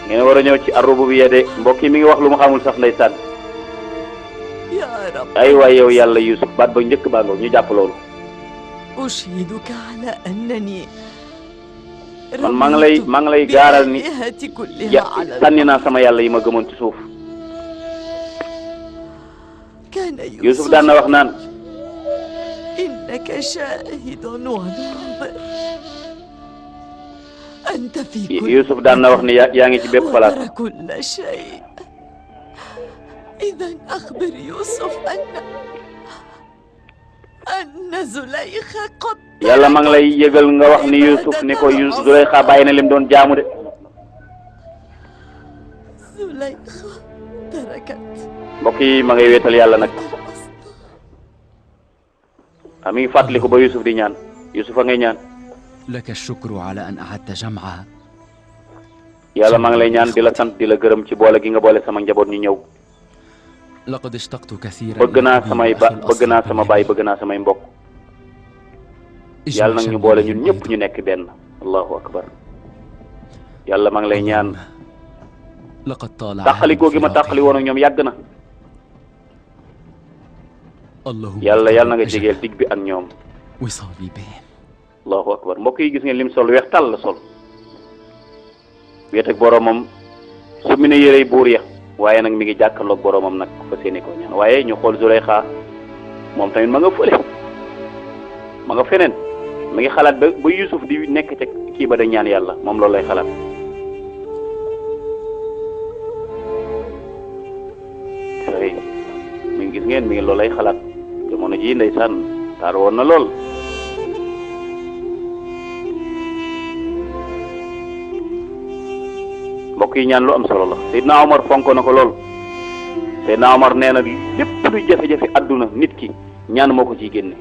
Speaker 1: ngeen war a ñëw ci ar-rububiyya de mbokk yi mi ngi wax lu mu xamul sax ndeysaan ay waay yow yàlla Yusuf baat ba njëkk baa ngoog ñu jàpp loolu man maa ngi lay gaaral ni sànni naa sama yàlla yi ma gëmoon ci suuf Yusuf daan na wax naan Yusuf daan na wax ni yaa ngi ci bépp place yàlla maa ngi lay yëgal nga wax ni Yusuf ni ko Zulayxa bàyyi na lim doon jaamu de mbokk yi ma ngay wéetal yàlla nag mi ngi fàttaliku ba Yusuf di ñaan Yusuf a ngay ñaan
Speaker 11: laka shukru ala an a'adta jam'a
Speaker 1: yàlla maa ngi lay ñaan di la sant di la gërëm ci boole gi nga boole sama njaboot ñu ñëw
Speaker 11: laqad ishtaqtu kathiran
Speaker 1: bëgg naa sama baay bëgg naa samay mbokk yàlla nag ñu boole ñun ñëpp ñu nekk benn allahu akbar yàlla maa ngi lay ñaan tàqalikoo gi ma tàqali woon ak ñoom yàgg na yàlla na nga jegeel dig bi ak ñoom allahu akbar mbokk yi gis ngeen lim sol weex tàll la sol wéet ak boromam su mi ne yërey buur ya waaye nag mi ngi jàkkaarloog boromam nag fa seeni ko ñaan waaye ñu xool Zulayxa moom tamit ma nga fële ma nga feneen mi ngi xalaat ba Yusuf di nekk ca kii ba da ñaan yàlla moom loolu lay xalaat mi ngi gis ngeen mi ngi loolu lay xalaat jamono ji ndeysaan taar woon na lool mbokk yi ñaan lu am solo la Seydina Omar fonk na ko lool Seydina Omar nee na lépp luy jafe-jafe adduna nit ki ñaan moo ko ciy génne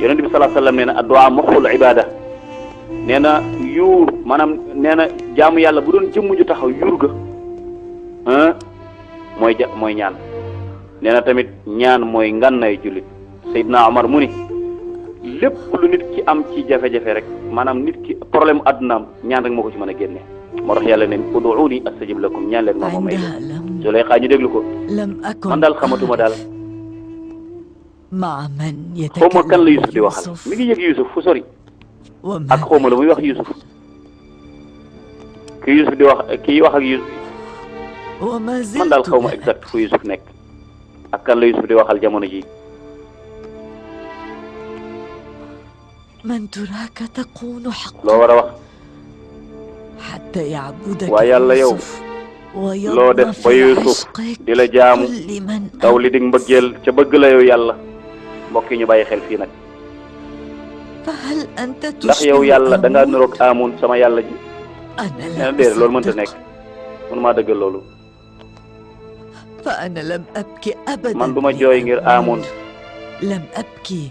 Speaker 1: yonent bi sallallahu alayhi wasallam nee na addu'a muxul ibada nee na yuur maanaam nee na jaamu yàlla bu doon jëmm ju taxaw yuur ga mooy ñaan nee na tamit ñaan mooy ngànnaay jullit Seydina Omar mu ni lépp lu nit ki am ci jafe-jafe rek maanaam nit ki problème addunaam ñaan rek moo ko ci mën a génne moo tax yàlla ne ud'uuni astajib lakum ñaan leen ma may leen Zulayxa ñu déglu ko man daal xamatuma daal xawma kan la Yusuf di waxal mi ngi yëg Yusuf fu sori ak xawma la muy wax Yusuf ki Yusuf di wax kii wax ak Yusuf man daal xawma exact fu Yusuf nekk ak kan la Yusuf di waxal jamono ji
Speaker 3: من تراك تكون حقا
Speaker 1: loo war a wax
Speaker 3: حتى يعبدك
Speaker 1: waa yàlla yow loo def ba Yusuf di la jaamu daw li dig mbëggeel ca bëgg la yow yàlla mbokk yi ñu bàyyi xel fii nag
Speaker 3: فهل أنت
Speaker 1: ndax yow yàlla da ngaa niroog Amun sama yàlla ji
Speaker 3: أنا
Speaker 1: déedéet loolu mënta nekk mënumaa dëggal loolu
Speaker 3: فأنا لم أبكي أبدا
Speaker 1: man duma jooy ngir Amun
Speaker 3: لم أبكي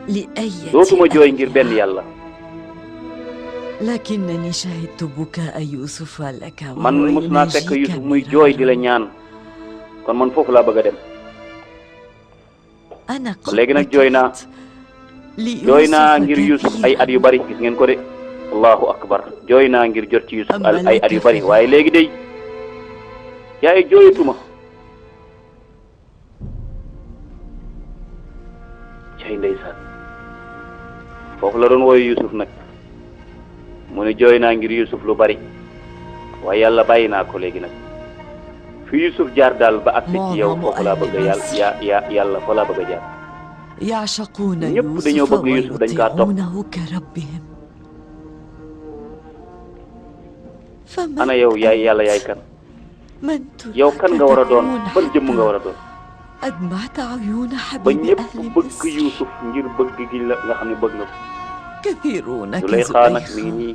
Speaker 3: لأي
Speaker 1: dootuma jooy ngir benn yàlla
Speaker 3: لكنني شهدت بكاء يوسف لك
Speaker 1: man mus naa fekk Yusuf muy jooy di la ñaan kon man foofu laa bëgg a dem
Speaker 3: أنا
Speaker 1: léegi nag jooy naa ngir Yusuf ay at yu bari gis ngeen ko de allahu akbar jooy naa ngir jot ci Yusuf ay at yu bari waaye léegi day yaay jooyatuma cay ndeysaan foofu la doon wooyu Yusuf nag mu ne jooy naa ngir Yusuf lu bari waaye yàlla bàyyi naa ko léegi nag fi Yusuf jaar daal ba agsi ci yow foofu laa bëgg yàlla fa laa bëgg a jaar
Speaker 3: يعشقون
Speaker 1: ñëpp dañoo bëgg Yusuf dañ kaa topp
Speaker 3: ويطيعونه كربهم
Speaker 1: ana yow yaay yàlla yaay kan
Speaker 3: من
Speaker 1: yow kan nga war a doon ban jëmm nga war a doon
Speaker 3: أدمعت عيون
Speaker 1: ba
Speaker 3: حبيب
Speaker 1: ñëpp
Speaker 3: أهل
Speaker 1: bëgg
Speaker 3: مصر
Speaker 1: Yusuf ngir bëgg gi la nga xam ne bëgg na ko
Speaker 3: كثيرون
Speaker 1: Zulaykha nag mi ngi nii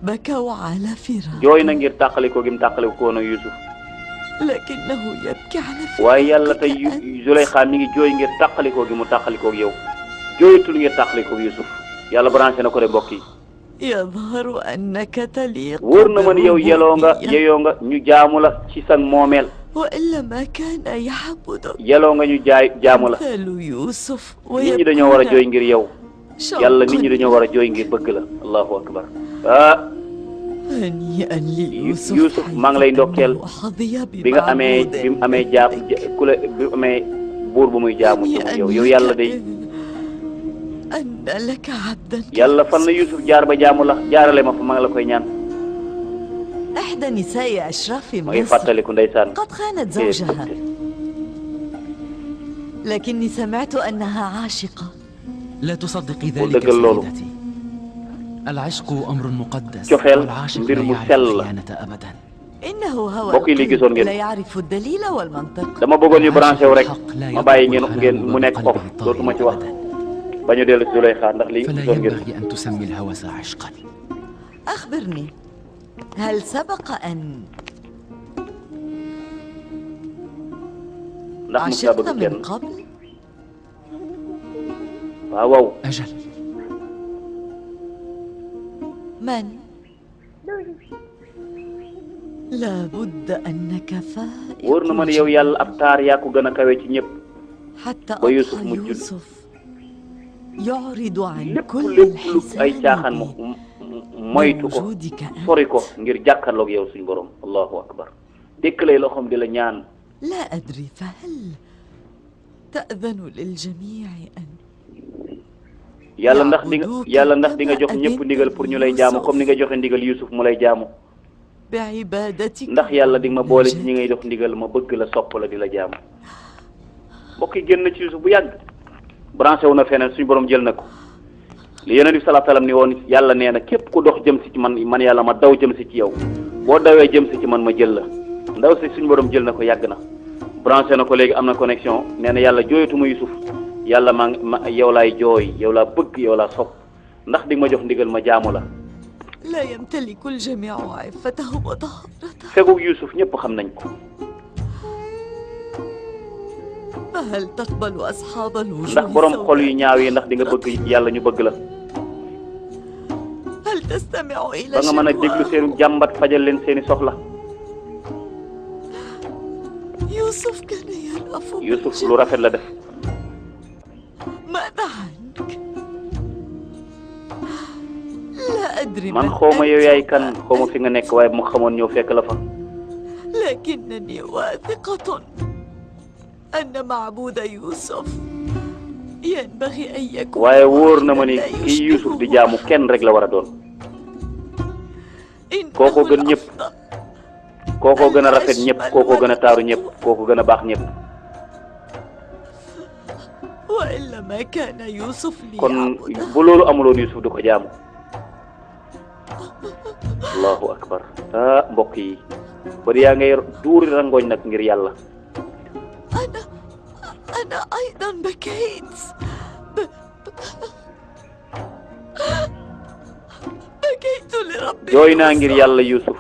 Speaker 3: بكوا على فراق
Speaker 1: jooy na ngir tàqalikoo gi mu tàqalikoo ko woon ak Yusuf
Speaker 3: لكنه يبكي على
Speaker 1: waaye yàlla tey Zulaykha mi ngi jooy ngir tàqalikoo gi mu tàqalikoo ak yow jooyatul ngir tàqalikoo ak Yusuf yàlla branché na ko de mbokk yi
Speaker 3: يظهر أنك تليق
Speaker 1: wóor na ma ni yow yeyoo nga ñu jaamu la ci san moomeel
Speaker 3: وإلا ما كان يعبدك
Speaker 1: yeloo nga ñu jaamu la
Speaker 3: مثل يوسف
Speaker 1: nit ñi dañoo war a jooy ngir yow yàlla nit ñi dañoo war a jooy ngir bëgg la allahu akbar
Speaker 3: هنيئا ليوسف
Speaker 1: Yusuf maa ngi lay ndokkeel bi nga amee bi mu amee jaam ku la bi mu amee buur bu muy jaamu ci yow yàlla day
Speaker 3: أن لك عبدا
Speaker 1: yàlla fan la Yusuf jaar ba jaamu la jaarale ma fa maa ngi la koy ñaan
Speaker 3: إحدى نساء أشراف
Speaker 1: ma ngi
Speaker 3: مصر
Speaker 1: fàttaliku ndeysaan
Speaker 3: قد خانت زوجها لكني سمعت أنها عاشقة
Speaker 11: لا تصدقي
Speaker 1: ودق
Speaker 11: ذلك
Speaker 1: اللولو.
Speaker 11: سيدتي العشق أمر مقدس
Speaker 1: جوفيل،
Speaker 11: والعاشق
Speaker 1: mbir
Speaker 11: لا
Speaker 1: mu
Speaker 11: يعرف
Speaker 1: sell la.
Speaker 11: الخيانة أبدا
Speaker 3: إنه هو
Speaker 1: mbokk yi lii gisoon
Speaker 3: القلب
Speaker 1: ngeen
Speaker 3: لا يعرف الدليل والمنطق
Speaker 1: dama bëggoon ñu branché wu rek
Speaker 11: الحق لا
Speaker 1: ma bàyyi
Speaker 11: يطلب
Speaker 1: ngeen
Speaker 11: الحلال
Speaker 1: mu nekk
Speaker 11: وبقلبه
Speaker 1: off
Speaker 11: الطاهر
Speaker 1: dootuma ci wax
Speaker 11: أبدا
Speaker 1: ba ñu dellu si Zulaykha ndax lii
Speaker 11: فلا
Speaker 1: gisoon ngeen
Speaker 11: ينبغي أن تسمي الهوس عشقا
Speaker 3: أخبرني هل سبق أن
Speaker 1: ndax mu saa
Speaker 3: عشقت
Speaker 1: bëgg kenn
Speaker 3: من قبل؟
Speaker 1: waaw waaw
Speaker 11: أجل
Speaker 3: من؟ لابد أنك
Speaker 1: wóor na ma ne yow
Speaker 3: فائق
Speaker 1: yàlla ab taar yaa ko gën a kawe ci ñëpp
Speaker 3: حتى
Speaker 1: ba Yusuf
Speaker 3: أضحى
Speaker 1: mujjul
Speaker 3: يوسف يعرض عن
Speaker 1: lépp
Speaker 3: كل
Speaker 1: lépp lu ay caaxaan
Speaker 3: الحسان
Speaker 1: moytu ko
Speaker 3: بوجودك أنت.
Speaker 1: sori ko ngir jàkkaarloog yow suñu borom allahu akbar dékk lay loxoom di la ñaan
Speaker 3: لا أدري فهل تأذن للجميع أن
Speaker 1: yàlla ndax di nga jox ñëpp ndigal pour ñu lay jaamu comme ni nga joxe ndigal Yusuf mu lay jaamu
Speaker 3: بعبادتك
Speaker 1: ndax yàlla di nga ma boole ci ñi ngay jox ndigal ma bëgg la sopp la di la jaamu mbokk yi génn ci Yusuf bu yàgg branché wu na feneen suñu borom jël na ko li yonent bi sallallahu alayhi wasallam ni woon yàlla nee na képp ku dox jëm si ci man yàlla ma daw jëm si ci yow boo dawee jëm si ci man ma jël la ndaw si suñu borom jël na ko yàgg na branché na ko léegi am na connexion nee na yàlla jooyatuma Yusuf yàlla ma yow laay jooy yow laa bëgg yow laa sopp ndax di nga ma jox ndigal ma jaamu la
Speaker 3: لا يمتلك الجميع عفته وطهارته
Speaker 1: fegug Yusuf ñëpp xam nañ ko
Speaker 3: فهل تقبل أصحاب الوجوه
Speaker 1: ndax borom xol yu
Speaker 3: السوداء؟
Speaker 1: ñaaw yi ndax di nga bëgg yàlla ñu bëgg la
Speaker 3: هل تستمع إلى
Speaker 1: ba nga mën a déglu
Speaker 3: شكواهم؟
Speaker 1: seenu jàmbat fajal leen seeni soxla
Speaker 3: يوسف كان يرأف
Speaker 1: Yusuf lu rafet la def
Speaker 3: ماذا عنك؟ لا أدري
Speaker 1: man
Speaker 3: من
Speaker 1: xawma yow yaay
Speaker 3: أنت
Speaker 1: kan xawma fi nga nekk waaye bu ma xamoon ñëw fekk la fa
Speaker 3: لكنني واثقة أن معبود يوسف ينبغي أن يكون
Speaker 1: waaye wóor na ma ni
Speaker 3: لا
Speaker 1: kii Yusuf di
Speaker 3: يشبهه
Speaker 1: jaamu kenn rek la war a doon
Speaker 3: إنه
Speaker 1: kooko gën ñëpp
Speaker 3: الأفضل
Speaker 1: kookoo gën a rafet ñëpp kookoo gën a taaru ñëpp kookoo gën a baax ñëpp
Speaker 3: وإلا ما كان يوسف
Speaker 1: kon bu loolu amuloon Yusuf du ko jaamu allahu akbar mbokk yi bari yaa ngay duuri rangooñ nag ngir yàlla
Speaker 3: أنا أيضا بكيت بكيت لربي
Speaker 1: jooy naa ngir yàlla Yusuf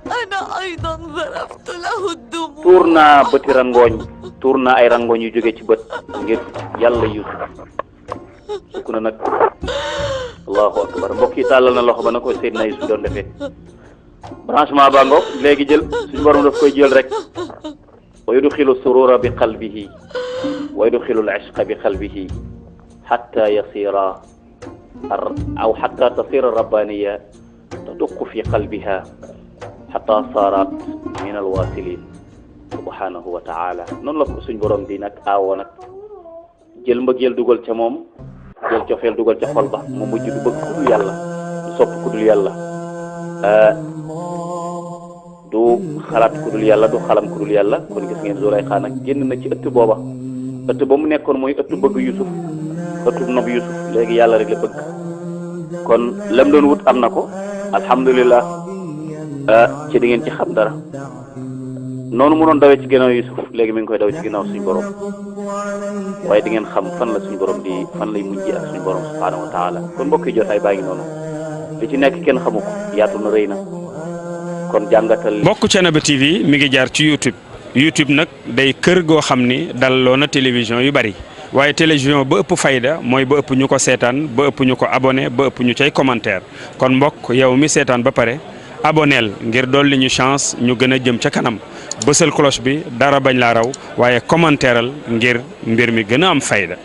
Speaker 3: أنا أيضا ذرفت له الدموع
Speaker 1: tuur naa bëti rangooñ tuur naa ay rangooñ yu jóge ci bët ngir yàlla Yusuf sukk na nag allahu akbar mbokk yi tàllal na loxo ba na ko Seydina Yusuf doon defee branchement baa ngoog léegi jël suñu borom daf koy jël rek wa yudxilu surura bi qalbihi wa yudxilu al-ishqa bi qalbihi hatta yasira aw hatta tasira rabbaniya taduq fi qalbiha hatta sarat min al-wasilin subhanahu wa ta'ala noonu la ko suñu borom di nag aawoo nag jël mbëggeel dugal ca moom jël cofeel dugal ca xol ba mu mujj du bëgg ku dul yàlla du sopp ku dul yàlla du xalaat ku dul yàlla du xalam ku dul yàlla kon gis ngeen Zulayxa nag génn na ci ëtt booba ëtt ba mu nekkoon mooy ëtt bëgg Yusuf ëttu nob Yusuf léegi yàlla rek la bëgg kon lam doon wut am na ko alhamdulillah ci di ngeen ci xam dara noonu mu doon dawee ci ginnaaw Yusuf léegi mi ngi koy daw ci ginnaaw suñu borom waaye di ngeen xam fan la suñu borom di fan lay mujjee ak suñu borom subhaanahu wa taala kon mbokk yi jotaay baa ngi noonu li ci nekk kenn xamu ko yaatu na rëy na kon jàngatal.
Speaker 13: mbokk Thiénaba TV mi ngi jaar ci YouTube nag day kër goo xam ni dalloo na télévision yu bari waaye télévision ba ëpp fayda mooy ba ëpp ñu ko seetaan ba ëpp ñu ko abonné ba ëpp ñu cay commentaire kon mbokk yow mi seetaan ba pare aboneel ngir dolli ñu chance ñu gën a jëm ca kanam bësal cloche bi dara bañ laa raw waaye commentaireal ngir mbir mi gën a am fayda.